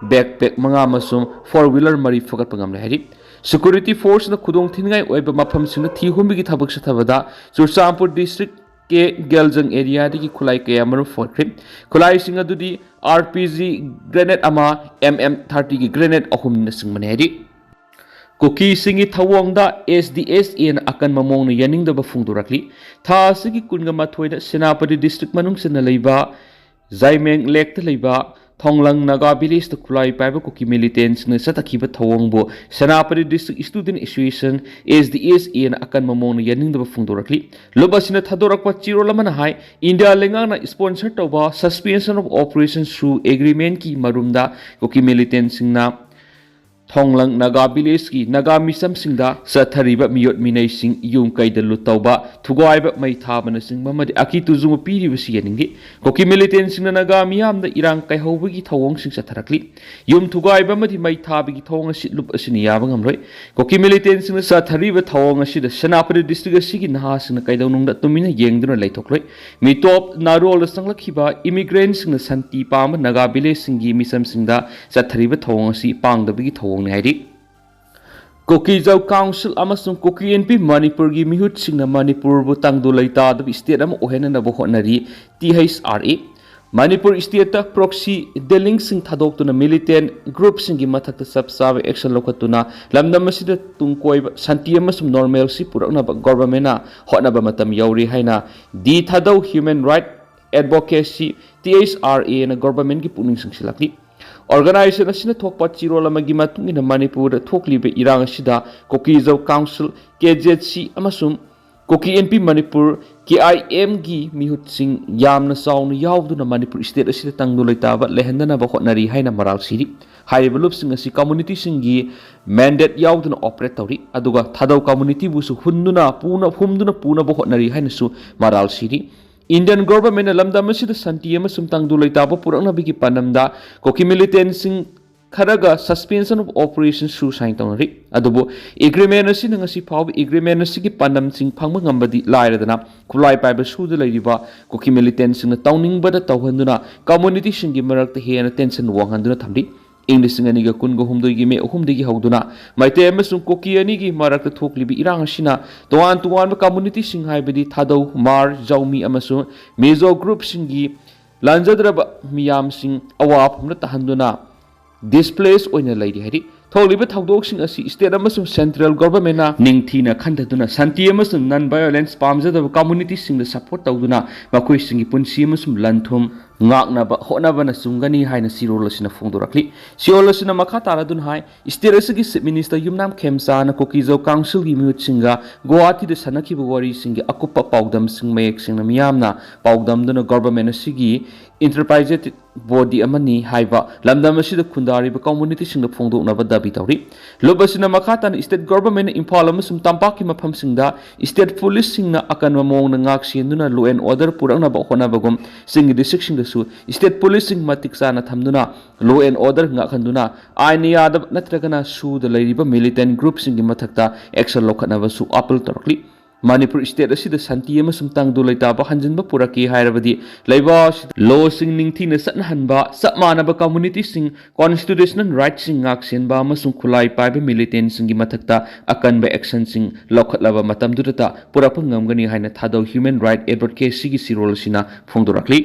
ꯕꯦꯛꯄꯦꯛ ꯃꯉꯥ ꯑꯃꯁꯨꯡ ꯐꯣꯔ ꯋꯤꯂꯔ ꯃꯔꯤ ꯐꯒꯠꯄ ꯉꯝꯂꯦ ꯍꯥꯏꯔꯤ꯫ ꯁꯦꯀ꯭ꯌꯨꯔꯤꯇꯤ ꯐꯣꯔꯁꯅ ꯈꯨꯗꯣꯡ ꯊꯤꯅꯤꯡꯉꯥꯏ ꯑꯣꯏꯕ ꯃꯐꯝꯁꯤꯡꯗ ꯊꯤ ꯍꯨꯝꯕꯒꯤ ꯊꯕꯛ ꯆꯠꯊꯕꯗ ꯆꯨꯔꯆꯥꯟꯄꯨꯔ ꯗꯤꯁꯇ꯭ꯔꯤꯛ ꯀꯦ ꯒꯦꯜꯖꯪ ꯑꯦꯔꯤꯌꯥꯗꯒꯤ ꯈꯨꯠꯂꯥꯏ ꯀꯌꯥ ꯃꯔꯨꯝ ꯐꯣꯏꯈ꯭ꯔꯦ꯫ ꯈꯨꯠꯂꯥꯏꯁꯤꯡ ꯑꯗꯨꯗꯤ ꯑꯥꯔ ꯄꯤ ꯖꯤ ꯒ꯭ꯔꯦꯅꯦꯗ ꯑꯃ, ꯑꯦꯝ ꯑꯦꯝ ꯊꯥꯔꯇꯤꯒꯤ ꯒ꯭ꯔꯦꯅꯦꯗ ꯑꯍꯨꯝꯅꯆꯤꯡꯕꯅꯤ ꯍꯥꯏꯔꯤ꯫ ꯀꯨꯀꯤꯁꯤꯡꯒꯤ ꯊꯧꯑꯣꯡꯗ ꯑꯦꯁ ꯗꯤ ꯑꯦꯁ ꯑꯦꯅ ꯑꯀꯟꯕ ꯃꯑꯣꯡꯗ ꯌꯥꯅꯤꯡꯗꯕ ꯐꯣꯡꯗꯣꯔꯛꯂꯤ꯫ ꯊꯥ ꯑꯁꯤꯒꯤ ꯀꯨꯟꯒ ꯃꯥꯊꯣꯏꯗ ꯁꯦꯅꯥꯄꯇꯤ ꯗꯤꯁꯇ꯭ꯔꯤꯛ ꯃꯅꯨꯡ ꯆꯟꯅ ꯂꯩꯕ ꯖꯥꯏꯃꯦꯡ ꯂꯦꯛꯇ ꯂꯩꯕ ꯊꯣꯡꯂꯪ ꯅꯥꯒꯥ ꯚꯤꯂꯦꯖꯇ ꯈꯨꯠꯂꯥꯏ ꯄꯥꯏꯕ ꯀꯨꯀꯤ ꯃꯤꯂꯤꯇꯦꯟꯁꯤꯡꯅ ꯆꯠꯊꯈꯤꯕ ꯊꯧꯑꯣꯡꯕꯨ Senapati district student association, S D S ꯑꯦꯅ ꯑꯀꯟꯕ ꯃꯑꯣꯡꯗ ꯌꯥꯅꯤꯡꯗꯕ ꯐꯣꯡꯗꯣꯔꯛꯂꯤ꯫ ꯂꯨꯞ ꯑꯁꯤꯅ ꯊꯥꯗꯣꯔꯛꯄ ꯆꯦꯔꯣꯜ ꯑꯃꯅ ꯍꯥꯏ, ꯏꯟꯗꯤꯌꯥ ꯂꯩꯉꯥꯛꯅ ꯁ꯭ꯄꯣꯟꯁꯔ ꯇꯧꯕ Suspension of Operation through Agreement ꯀꯤ ꯃꯔꯨꯝꯗ ꯀꯨꯀꯤ ꯃꯤꯂꯤꯇꯦꯟꯁꯤꯡꯅ ꯊꯣꯡꯂꯪ ꯅꯥꯒꯥ ꯚꯤꯂꯦꯖꯀꯤ ꯅꯥꯒꯥ ꯃꯤꯆꯝꯁꯤꯡꯗ ꯆꯠꯊꯔꯤꯕ ꯃꯤꯑꯣꯠ ꯃꯤꯅꯩꯁꯤꯡ, ꯌꯨꯝ ꯀꯩꯗ ꯂꯨꯠ ꯇꯧꯕ, ꯊꯨꯒꯥꯏꯕ, ꯃꯩ ꯊꯥꯕꯅꯆꯤꯡꯕ ꯑꯃꯗꯤ ꯑꯀꯤ ꯇꯨꯖꯨꯡꯕ ꯄꯤꯔꯤꯕꯁꯤ ꯌꯦꯡꯅꯤꯡꯗꯦ꯫ ꯀꯨꯀꯤ ꯃꯤꯂꯤꯇꯦꯟꯁꯤꯡꯅ ꯅꯥꯒꯥ ꯃꯤꯌꯥꯝꯗ ꯏꯔꯥꯡ ꯀꯥꯏꯍꯧꯕꯒꯤ ꯊꯧꯑꯣꯡꯁꯤꯡ ꯆꯠꯊꯔꯛꯂꯤ꯫ ꯌꯨꯝ ꯊꯨꯒꯥꯏꯕ ꯑꯃꯗꯤ ꯃꯩ ꯊꯥꯕꯒꯤ ꯊꯧꯑꯣꯡ ꯑꯁꯤ ꯂꯨꯞ ꯑꯁꯤꯅ ꯌꯥꯕ ꯉꯝꯂꯣꯏ꯫ ꯀꯨꯀꯤ ꯃꯤꯂꯤꯇꯦꯟꯁꯤꯡꯅ ꯆꯠꯊꯔꯤꯕ ꯊꯧꯑꯣꯡ ꯑꯁꯤꯗ ꯁꯦꯅꯥꯄꯇꯤ ꯗꯤꯁꯇ꯭ꯔꯤꯛ ꯑꯁꯤꯒꯤ ꯅꯍꯥꯁꯤꯡꯅ ꯀꯩꯗꯧꯅꯨꯡꯗ ꯇꯨꯃꯤꯟꯅ ꯌꯦꯡꯗꯨꯅ ꯂꯩꯊꯣꯛꯂꯣꯏ꯫ ꯃꯤꯇꯣꯞ ꯅꯥꯔꯣꯜꯗ ꯆꯪꯂꯛꯈꯤꯕ ꯏꯃꯤꯒ꯭ꯔꯦꯟꯁꯤꯡꯅ ꯁꯥꯟꯇꯤ ꯄꯥꯝꯕ ꯅꯥꯒꯥ ꯚꯤꯂꯦꯖꯁꯤꯡꯒꯤ ꯃꯤꯆꯝꯁꯤꯡꯗ ꯆꯠꯊꯔꯤꯕ ꯊꯧꯑꯣꯡ ꯑꯁꯤ ꯄꯥꯡꯗꯕꯒꯤ ꯊꯧꯑꯣꯡꯅꯤ ꯍꯥꯏꯔꯤ꯫ ꯀꯨꯀꯤꯖꯧ ꯀꯥꯎꯟꯁꯤꯜ ꯑꯃꯁꯨꯡ ꯀꯨꯀꯤ ꯑꯦꯟ ꯄꯤ ꯃꯅꯤꯄꯨꯔꯒꯤ ꯃꯤꯍꯨꯠꯁꯤꯡꯅ ꯃꯅꯤꯄꯨꯔꯕꯨ ꯇꯪꯗꯨ ꯂꯩꯇꯥꯗꯕ ꯁ꯭ꯇꯦꯠ ꯑꯃ ꯑꯣꯏꯍꯟꯅꯅꯕ ꯍꯣꯠꯅꯔꯤ꯫ T H R A. Manipur ꯁ꯭ꯇꯦꯠꯇ ꯄ꯭ꯔꯣꯛꯁꯤ ꯗꯤꯂꯤꯡꯁꯤꯡ ꯊꯥꯗꯣꯛꯇꯨꯅ ꯃꯤꯂꯤꯇꯦꯟ ꯒ꯭ꯔꯨꯞꯁꯤꯡꯒꯤ ꯃꯊꯛꯇ ꯆꯞ ꯆꯥꯕ ꯑꯦꯛꯁꯟ ꯂꯧꯈꯠꯇꯨꯅ ꯂꯝꯗꯝ ꯑꯁꯤꯗ ꯇꯨꯡ ꯀꯣꯏꯕ ꯁꯥꯟꯇꯤ ꯑꯃꯁꯨꯡ ꯅꯣꯔꯃꯦꯜꯁꯤ ꯄꯨꯔꯛꯅꯕ ꯒꯣꯚꯔꯟꯃꯦꯟꯅ ꯍꯣꯠꯅꯕ ꯃꯇꯝ ꯌꯧꯔꯦ ꯍꯥꯏꯅ the Thadou human right advocacy, T H R ꯑꯦꯅ ꯒꯣꯚꯔꯟꯃꯦꯟꯒꯤ ꯄꯨꯛꯅꯤꯡ ꯆꯤꯡꯁꯤꯜꯂꯛꯂꯤ꯫ ꯑꯣꯔꯒꯅꯥꯏꯖꯦꯁꯟ ꯑꯁꯤꯅ ꯊꯣꯛꯄ ꯆꯤꯔꯣꯜ ꯑꯃꯒꯤ ꯃꯇꯨꯡ ꯏꯟꯅ ꯃꯅꯤꯄꯨꯔꯗ ꯊꯣꯛꯂꯤꯕ ꯏꯔꯥꯡ ꯑꯁꯤꯗ ꯀꯨꯀꯤꯖꯧ ꯀꯥꯎꯟꯁꯤꯜ, ꯀꯦ ꯖꯦꯠ ꯁꯤ ꯑꯃꯁꯨꯡ ꯀꯨꯀꯤ ꯑꯦꯟ ꯄꯤ ꯃꯅꯤꯄꯨꯔ, ꯀꯦ ꯑꯥꯏ ꯑꯦꯝꯒꯤ ꯃꯤꯍꯨꯠꯁꯤꯡ ꯌꯥꯝꯅ ꯆꯥꯎꯅ ꯌꯥꯎꯗꯨꯅ ꯃꯅꯤꯄꯨꯔ ꯁ꯭ꯇꯦꯠ ꯑꯁꯤꯗ ꯇꯪꯗꯨ ꯂꯩꯇꯥꯕ ꯂꯩꯍꯟꯗꯅꯕ ꯍꯣꯠꯅꯔꯤ ꯍꯥꯏꯅ ꯃꯔꯥꯜ ꯁꯤꯔꯤ꯫ ꯍꯥꯏꯔꯤꯕ ꯂꯨꯞꯁꯤꯡ ꯑꯁꯤ ꯀꯝꯃꯨꯅꯤꯇꯤꯁꯤꯡꯒꯤ ꯃꯦꯟꯗꯦꯠ ꯌꯥꯎꯗꯅ ꯑꯣꯄꯔꯦꯠ ꯇꯧꯔꯤ, ꯑꯗꯨꯒ ꯊꯥꯗꯧ ꯀꯝꯃꯨꯅꯤꯇꯤꯕꯨꯁꯨ ꯍꯨꯟꯗꯨꯅ ꯄꯨꯅ-, ꯍꯨꯝꯗꯨꯅ ꯄꯨꯅꯕ ꯍꯣꯠꯅꯔꯤ ꯍꯥꯏꯅꯁꯨ ꯃꯔꯥꯜ ꯁꯤꯔꯤ꯫ ꯏꯟꯗꯤꯌꯟ ꯒꯣꯚꯔꯟꯃꯦꯟꯅ ꯂꯝꯗꯝ ꯑꯁꯤꯗ ꯁꯥꯟꯇꯤ ꯑꯃꯁꯨꯡ ꯇꯪꯗꯨ ꯂꯩꯇꯥꯕ ꯄꯨꯔꯛꯅꯕꯒꯤ ꯄꯥꯟꯗꯝꯗ ꯀꯨꯀꯤ ꯃꯤꯂꯤꯇꯦꯟꯁꯤꯡ ꯈꯔꯒ ꯁꯁꯄꯦꯟꯁꯟ ꯑꯣꯐ ꯑꯣꯄꯔꯦꯁꯟ ꯁꯨ ꯁꯥꯏꯟ ꯇꯧꯅꯔꯤ꯫ ꯑꯗꯨꯕꯨ ꯑꯦꯒ꯭ꯔꯤꯃꯦꯟ ꯑꯁꯤꯅ ꯉꯁꯤ ꯐꯥꯎꯕ ꯑꯦꯒ꯭ꯔꯤꯃꯦꯟ ꯑꯁꯤꯒꯤ ꯄꯥꯟꯗꯝꯁꯤꯡ ꯐꯪꯕ ꯉꯝꯕꯗꯤ ꯂꯥꯏꯔꯗꯅ, ꯈꯨꯠꯂꯥꯏ ꯄꯥꯏꯕ ꯁꯨꯗ ꯂꯩꯔꯤꯕ ꯀꯨꯀꯤ ꯃꯤꯂꯤꯇꯦꯟꯁꯤꯡꯅ ꯇꯧꯅꯤꯡꯕꯗ ꯇꯧꯍꯟꯗꯨꯅ ꯀꯝꯃꯨꯅꯤꯇꯤꯁꯤꯡꯒꯤ ꯃꯔꯛꯇ ꯍꯦꯟꯅ ꯇꯦꯟꯁꯟ ꯋꯥꯡꯍꯟꯗꯨꯅ ꯊꯝꯂꯤ꯫ ꯏꯪ ꯂꯤꯁꯤꯡ ꯑꯅꯤꯒ ꯀꯨꯟꯒ ꯍꯨꯝꯗꯣꯏꯒꯤ ꯃꯦ ꯑꯍꯨꯝꯗꯒꯤ ꯍꯧꯗꯨꯅ ꯃꯩꯇꯩ ꯑꯃꯁꯨꯡ ꯀꯨꯀꯤ ꯑꯅꯤꯒꯤ ꯃꯔꯛꯇ ꯊꯣꯛꯂꯤꯕ ꯏꯔꯥꯡ ꯑꯁꯤꯅ ꯇꯣꯉꯥꯟ ꯇꯣꯉꯥꯟꯕ ꯀꯝꯃꯨꯅꯤꯇꯤꯁꯤꯡ, ꯍꯥꯏꯕꯗꯤ ꯊꯥꯗꯧ, ꯃꯥꯔ, ꯖꯥꯎꯃꯤ ꯑꯃꯁꯨꯡ ꯃꯤꯖꯣ ꯒ꯭ꯔꯨꯞꯁꯤꯡꯒꯤ ꯂꯥꯟꯖꯗ꯭ꯔꯕ ꯃꯤꯌꯥꯝꯁꯤꯡ ꯑꯋꯥꯐꯝꯗ ꯇꯥꯍꯟꯗꯨꯅ ꯗꯤꯁꯄ꯭ꯂꯦꯁ ꯑꯣꯏꯅ ꯂꯩꯔꯤ ꯍꯥꯏꯔꯤ꯫ ꯊꯣꯛꯂꯤꯕ ꯊꯧꯗꯣꯛꯁꯤꯡ ꯑꯁꯤ ꯁ꯭ꯇꯦꯠ ꯑꯃꯁꯨꯡ ꯁꯦꯟꯇ꯭ꯔꯦꯜ ꯒꯣꯚꯔꯟꯃꯦꯟꯅ ꯅꯤꯡꯊꯤꯅ ꯈꯟꯊꯗꯨꯅ ꯁꯥꯟꯇꯤ ꯑꯃꯁꯨꯡ ꯅꯟ ꯚꯥꯏꯑꯣꯂꯦꯟꯁ ꯄꯥꯝꯖꯗꯕ ꯀꯝꯃꯨꯅꯤꯇꯤꯁꯤꯡꯗ ꯁꯄꯣꯔꯠ ꯇꯧꯗꯨꯅ ꯃꯈꯣꯏꯁꯤꯡꯒꯤ ꯄꯨꯟꯁꯤ ꯑꯃꯁꯨꯡ ꯂꯟ ꯊꯨꯝ ꯉꯥꯛꯅꯕ ꯍꯣꯠꯅꯕꯅ ꯆꯨꯝꯒꯅꯤ ꯍꯥꯏꯅ ꯆꯤꯔꯣꯜ ꯑꯁꯤꯅ ꯐꯣꯡꯗꯣꯔꯛꯂꯤ꯫ ꯆꯤꯔꯣꯜ ꯑꯁꯤꯅ ꯃꯈꯥ ꯇꯥꯔꯗꯨꯅ ꯍꯥꯏ, ꯁ꯭ꯇꯦꯠ ꯑꯁꯤꯒꯤ ꯆꯤꯐ ꯃꯤꯅꯤꯁꯇꯔ ꯌꯨꯝꯅꯥꯝ ꯈꯦꯝꯆꯥꯅ ꯀꯨꯀꯤꯖꯧ ꯀꯥꯎꯟꯁꯤꯜꯒꯤ ꯃꯤꯍꯨꯠꯁꯤꯡꯒ ꯒꯨꯋꯥꯍꯥꯇꯤꯗ ꯁꯥꯟꯅꯈꯤꯕ ꯋꯥꯔꯤꯁꯤꯡꯒꯤ ꯑꯀꯨꯞꯄ ꯄꯥꯎꯗꯝꯁꯤꯡ ꯃꯌꯦꯛ ꯁꯦꯡꯅ ꯃꯤꯌꯥꯝꯅ ꯄꯥꯎꯗꯝꯗꯨꯅ ꯒꯣꯚꯔꯟꯃꯦꯟ ꯑꯁꯤꯒꯤ ꯏꯟꯇꯔꯄ꯭ꯔꯥꯏꯖꯦꯇꯤꯚ ꯕꯣꯗꯤ ꯑꯃꯅꯤ ꯍꯥꯏꯕ ꯂꯝꯗꯝ ꯑꯁꯤꯗ ꯈꯨꯟꯗꯥꯔꯤꯕ ꯀꯝꯃꯨꯅꯤꯇꯤꯁꯤꯡꯗ ꯐꯣꯡꯗꯣꯛꯅꯕ ꯗ ꯇꯧꯔꯤ꯫ ꯂꯨꯞ ꯑꯁꯤꯅ ꯃꯈꯥ ꯇꯥꯅ state government ꯏꯝꯐꯥꯜ ꯑꯃꯁꯨꯡ ꯇꯝꯄꯥꯛꯀꯤ ꯃꯐꯝꯁꯤꯡꯗ state policeꯁꯤꯡꯅ ꯑꯀꯟꯕ ꯃꯑꯣꯡꯗ ꯉꯥꯛ ꯁꯦꯟꯗꯨꯅ law and order ꯄꯨꯔꯛꯅꯕ ꯍꯣꯠꯅꯕꯒꯨꯝ ꯆꯤꯡꯒꯤ districtꯁꯤꯡꯗꯁꯨ state policeꯁꯤꯡ ꯃꯇꯤꯛ ꯆꯥꯅ ꯊꯝꯗꯨꯅ law and order ꯉꯥꯛꯍꯟꯗꯨꯅ ꯑꯥꯏꯟꯅ ꯌꯥꯗꯕ ꯅꯠꯇ꯭ꯔꯒꯅ ꯁꯨꯗ ꯂꯩꯔꯤꯕ militant groupꯁꯤꯡꯒꯤ ꯃꯊꯛꯇ action ꯂꯧꯈꯠꯅꯕꯁꯨ appeal ꯇꯧꯔꯛꯂꯤ꯫ ꯃꯅꯤꯄꯨꯔ state ꯑꯁꯤꯗ ꯁꯥꯟꯇꯤ ꯑꯃꯁꯨꯡ ꯇꯪꯗꯨ ꯂꯩꯇꯥꯕ ꯍꯟꯖꯤꯟꯕ ꯄꯨꯔꯛꯀꯦ ꯍꯥꯏꯔꯕꯗꯤ ꯂꯩꯕꯥꯛ ꯑꯁꯤꯗ lawꯁꯤꯡ ꯅꯤꯡꯊꯤꯅ ꯆꯠꯅꯍꯟꯕ, ꯆꯞ ꯃꯥꯟꯅꯕ communityꯁꯤꯡ constitutional rightꯁꯤꯡ ꯉꯥꯛꯁꯦꯟꯕ ꯑꯃꯁꯨꯡ ꯈꯨꯠꯂꯥꯏ ꯄꯥꯏꯕ militantꯁꯤꯡꯒꯤ ꯃꯊꯛꯇ ꯑꯀꯟꯕ actionꯁꯤꯡ ꯂꯧꯈꯠꯂꯕ ꯃꯇꯝꯗꯨꯗꯇ ꯄꯨꯔꯛꯄ ꯉꯝꯒꯅꯤ ꯍꯥꯏꯅ ꯊꯥꯗꯧ human right advocacyꯒꯤ ꯆꯦꯔꯣꯜ ꯑꯁꯤꯅ ꯐꯣꯡꯗꯣꯔꯛꯂꯤ꯫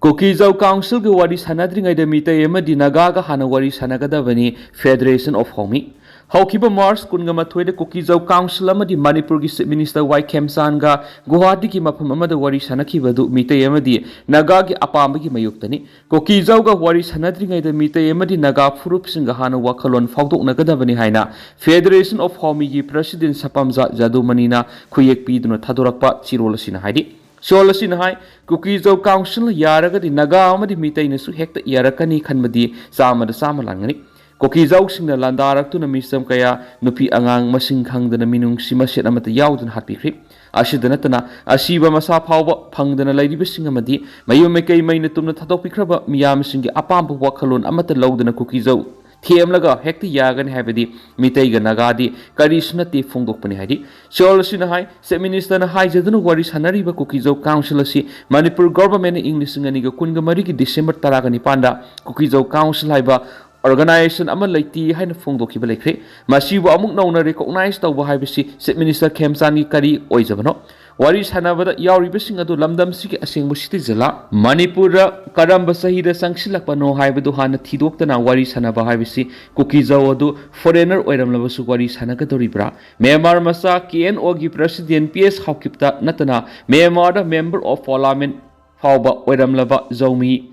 ꯀꯨꯀꯤꯖꯧ councilꯒ ꯋꯥꯔꯤ ꯁꯥꯟꯅꯗ꯭ꯔꯤꯉꯩꯗ ꯃꯤꯇꯩ ꯑꯃꯗꯤ ꯅꯥꯒꯥꯒ ꯍꯥꯟꯅ ꯋꯥꯔꯤ ꯁꯥꯟꯅꯒꯗꯕꯅꯤ, Federation of Haomie꯫ ꯍꯧꯈꯤꯕ March ꯀꯨꯟꯒ ꯃꯥꯊꯣꯏꯗ ꯀꯨꯀꯤꯖꯧ council ꯑꯃꯗꯤ ꯃꯅꯤꯄꯨꯔꯒꯤ chief minister ꯋꯥꯏ ꯈꯦꯝꯆꯥꯟꯒ ꯒꯨꯋꯥꯍꯥꯇꯤꯒꯤ ꯃꯐꯝ ꯑꯃꯗ ꯋꯥꯔꯤ ꯁꯥꯟꯅꯈꯤꯕ ꯑꯗꯨ ꯃꯤꯇꯩ ꯑꯃꯗꯤ ꯅꯥꯒꯥꯒꯤ ꯑꯄꯥꯝꯕꯒꯤ ꯃꯥꯌꯣꯛꯇꯅꯤ꯫ ꯀꯨꯀꯤꯖꯧꯒ ꯋꯥꯔꯤ ꯁꯥꯟꯅꯗ꯭ꯔꯤꯉꯩꯗ ꯃꯤꯇꯩ ꯑꯃꯗꯤ ꯅꯥꯒꯥ ꯐꯨꯔꯨꯞꯁꯤꯡꯒ ꯍꯥꯟꯅ ꯋꯥꯈꯜꯂꯣꯟ ꯐꯥꯎꯗꯣꯛꯅꯒꯗꯕꯅꯤ ꯍꯥꯏꯅ Federation of Haomieꯒꯤ president ꯁꯄꯥꯝꯖꯥ ꯖꯥꯗꯨꯃꯅꯤꯅ ꯈꯨꯌꯦꯛ ꯄꯤꯗꯨꯅ ꯊꯥꯗꯣꯔꯛꯄ ꯆꯦꯔꯣꯜ ꯑꯁꯤꯅ ꯍꯥꯏꯔꯤ꯫ ꯆꯦꯔꯣꯜ ꯑꯁꯤꯅ ꯍꯥꯏ, ꯀꯨꯀꯤꯖꯧ councilꯅ ꯌꯥꯔꯒꯗꯤ ꯅꯥꯒꯥ ꯑꯃꯗꯤ ꯃꯤꯇꯩꯅꯁꯨ ꯍꯦꯛꯇ ꯌꯥꯔꯛꯀꯅꯤ ꯈꯟꯕꯗꯤ ꯆꯥꯝꯃꯗ ꯆꯥꯝꯃ ꯂꯥꯟꯒꯅꯤ꯫ ꯀꯨꯀꯤꯖꯧꯁꯤꯡꯅ ꯂꯥꯟꯗꯥꯔꯛꯇꯨꯅ ꯃꯤꯆꯝ ꯀꯌꯥ, ꯅꯨꯄꯤ ꯑꯉꯥꯡ ꯃꯁꯤꯡ ꯈꯪꯗꯅ ꯃꯤꯅꯨꯡꯁꯤ ꯃꯁꯦꯠ ꯑꯃꯠꯇ ꯌꯥꯎꯗꯅ ꯍꯥꯠꯄꯤꯈ꯭ꯔꯤ꯫ ꯑꯁꯤꯗ ꯅꯠꯇꯅ ꯑꯁꯤꯕ ꯃꯁꯥ ꯐꯥꯎꯕ ꯐꯪꯗꯅ ꯂꯩꯔꯤꯕꯁꯤꯡ ꯑꯃꯗꯤ ꯃꯌꯨꯝ ꯃꯀꯩ ꯃꯩꯅ ꯇꯨꯝꯅ ꯊꯥꯗꯣꯛꯄꯤꯈ꯭ꯔꯕ ꯃꯤꯌꯥꯝꯁꯤꯡꯒꯤ ꯑꯄꯥꯝꯕ ꯋꯥꯈꯜꯂꯣꯟ ꯑꯃꯠꯇ ꯂꯧꯗꯅ ꯀꯨꯀꯤꯖꯧ ꯊꯦꯝꯂꯒ ꯍꯦꯛꯇ ꯌꯥꯒꯅꯤ ꯍꯥꯏꯕꯗꯤ ꯃꯤꯇꯩꯒ ꯅꯥꯒꯥꯗꯤ ꯀꯔꯤꯁꯨ ꯅꯠꯇꯦ ꯐꯣꯡꯗꯣꯛꯄꯅꯤ ꯍꯥꯏꯔꯤ꯫ ꯆꯦꯔꯣꯜ ꯑꯁꯤꯅ ꯍꯥꯏ, chief ministerꯅ ꯍꯥꯏꯖꯗꯨꯅ ꯋꯥꯔꯤ ꯁꯥꯟꯅꯔꯤꯕ ꯀꯨꯀꯤꯖꯧ council ꯑꯁꯤ ꯃꯅꯤꯄꯨꯔ governmentꯅ ꯏꯪ ꯂꯤꯁꯤꯡ ꯑꯅꯤꯒ ꯀꯨꯟꯒ ꯃꯔꯤꯒꯤ December ꯇꯔꯥꯒ ꯅꯤꯄꯥꯟꯗ ꯀꯨꯀꯤꯖꯧ council ꯍꯥꯏꯕ organization ꯑꯃ ꯂꯩꯇꯦ ꯍꯥꯏꯅ ꯐꯣꯡꯗꯣꯛꯈꯤꯕ ꯂꯩꯈ꯭ꯔꯦ꯫ ꯃꯁꯤꯕꯨ ꯑꯃꯨꯛ ꯅꯧꯅ recognize ꯇꯧꯕ ꯍꯥꯏꯕꯁꯤ chief minister ꯈꯦꯝꯆꯥꯟꯒꯤ ꯀꯔꯤ ꯑꯣꯏꯖꯕꯅꯣ? ꯋꯥꯔꯤ ꯁꯥꯟꯅꯕꯗ ꯌꯥꯎꯔꯤꯕꯁꯤꯡ ꯑꯗꯨ ꯂꯝꯗꯝꯁꯤꯒꯤ ꯑꯁꯦꯡꯕ citizenꯂꯥ? ꯃꯅꯤꯄꯨꯔꯗ ꯀꯔꯝꯕ ꯆꯍꯤꯗ ꯆꯪꯁꯤꯜꯂꯛꯄꯅꯣ ꯍꯥꯏꯕꯗꯨ ꯍꯥꯟꯅ ꯊꯤꯗꯣꯛꯇꯅ ꯋꯥꯔꯤ ꯁꯥꯟꯅꯕ ꯍꯥꯏꯕꯁꯤ ꯀꯨꯀꯤꯖꯧ ꯑꯗꯨ foreigner ꯑꯣꯏꯔꯝꯂꯕꯁꯨ ꯋꯥꯔꯤ ꯁꯥꯟꯅꯒꯗꯧꯔꯤꯕ꯭ꯔꯥ? ꯃ꯭ꯌꯥꯟꯃꯥꯔ ꯃꯆꯥ KNOꯒꯤ president P S Haokipꯇ ꯅꯠꯇꯅ ꯃ꯭ꯌꯥꯟꯃꯥꯔꯗ member of parliament ꯐꯥꯎꯕ ꯑꯣꯏꯔꯝꯂꯕ ꯖꯧꯃꯤ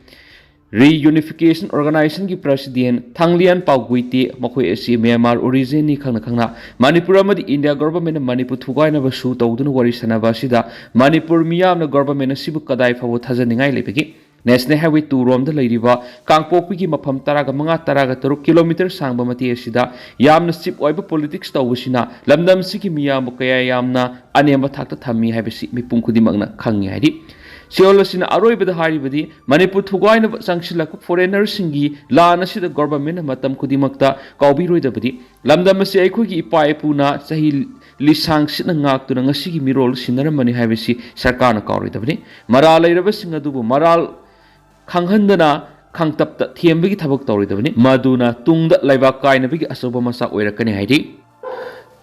Reunification Organizationꯒꯤ president ꯊꯥꯡꯂꯤꯌꯥꯟ ꯄꯥꯎꯒꯨꯏꯇꯦ, ꯃꯈꯣꯏ ꯑꯁꯤ ꯃ꯭ꯌꯥꯟꯃꯥꯔ originꯅꯤ ꯈꯪꯅ ꯈꯪꯅ ꯃꯅꯤꯄꯨꯔ ꯑꯃꯗꯤ ꯏꯟꯗꯤꯌꯥ governmentꯅ ꯃꯅꯤꯄꯨꯔ ꯊꯨꯒꯥꯏꯅꯕ ꯁꯨ ꯇꯧꯗꯨꯅ ꯋꯥꯔꯤ ꯁꯥꯟꯅꯕ ꯑꯁꯤꯗ ꯃꯅꯤꯄꯨꯔ ꯃꯤꯌꯥꯝꯅ government ꯑꯁꯤꯕꯨ ꯀꯗꯥꯏ ꯐꯥꯎꯕ ꯊꯥꯖꯅꯤꯡꯉꯥꯏ ꯂꯩꯕꯒꯦ? National Highway two ꯔꯣꯝꯗ ꯂꯩꯔꯤꯕ ꯀꯥꯡꯄꯣꯛꯄꯤꯒꯤ ꯃꯐꯝ ꯇꯔꯥꯒ ꯃꯉꯥ, ꯇꯔꯥꯒ ꯇꯔꯨꯛ ꯀꯤꯂꯣꯃꯤꯇꯔ ꯁꯥꯡꯕ ꯃꯇꯦꯛ ꯑꯁꯤꯗ ꯌꯥꯝꯅ ꯆꯤꯞ ꯑꯣꯏꯕ ꯄꯣꯂꯤꯇꯤꯛꯁ ꯇꯧꯕꯁꯤꯅ ꯂꯝꯗꯝ ꯑꯁꯤꯒꯤ ꯃꯤꯌꯥꯝꯕꯨ ꯀꯌꯥ ꯌꯥꯝꯅ ꯑꯅꯦꯝꯕ ꯊꯥꯛꯇ ꯊꯝꯃꯤ ꯍꯥꯏꯕꯁꯤ ꯃꯤꯄꯨꯝ ꯈꯨꯗꯤꯡꯃꯛꯅ ꯈꯪꯉꯤ ꯍꯥꯏꯔꯤ꯫ ꯁꯤꯑꯣꯜ ꯑꯁꯤꯅ ꯑꯔꯣꯏꯕꯗ ꯍꯥꯏꯔꯤꯕꯗꯤ ꯃꯅꯤꯄꯨꯔ ꯊꯨꯒꯥꯏꯅꯕ ꯆꯪꯁꯤꯜꯂꯛꯄ ꯐꯣꯔꯦꯅꯔꯁꯤꯡꯒꯤ ꯂꯥꯟ ꯑꯁꯤꯗ ꯒꯣꯚꯔꯟꯃꯦꯟꯠꯅ ꯃꯇꯝ ꯈꯨꯗꯤꯡꯃꯛꯇ ꯀꯥꯎꯕꯤꯔꯣꯏꯗꯕꯗꯤ ꯂꯝꯗꯝ ꯑꯁꯤ ꯑꯩꯈꯣꯏꯒꯤ ꯏꯄꯥ ꯏꯄꯨꯅ ꯆꯍꯤ ꯂꯤꯁꯥꯡ ꯁꯤꯠꯅ ꯉꯥꯛꯇꯨꯅ ꯉꯁꯤꯒꯤ ꯃꯤꯔꯣꯜ ꯁꯤꯟꯅꯔꯝꯕꯅꯤ ꯍꯥꯏꯕꯁꯤ ꯁꯔꯀꯥꯔꯅ ꯀꯥꯎꯔꯣꯏꯗꯕꯅꯤ꯫ ꯃꯔꯥꯜ ꯂꯩꯔꯕꯁꯤꯡ ꯑꯗꯨꯕꯨ ꯃꯔꯥꯜ ꯈꯪꯍꯟꯗꯅ ꯈꯪꯇꯞꯇ ꯊꯦꯝꯕꯒꯤ ꯊꯕꯛ ꯇꯧꯔꯣꯏꯗꯕꯅꯤ꯫ ꯃꯗꯨꯅ ꯇꯨꯡꯗ ꯂꯩꯕꯥꯛ ꯀꯥꯏꯅꯕꯒꯤ ꯑꯆꯧꯕ ꯃꯆꯥꯛ ꯑꯣꯏꯔꯛꯀꯅꯤ ꯍꯥꯏꯔꯤ꯫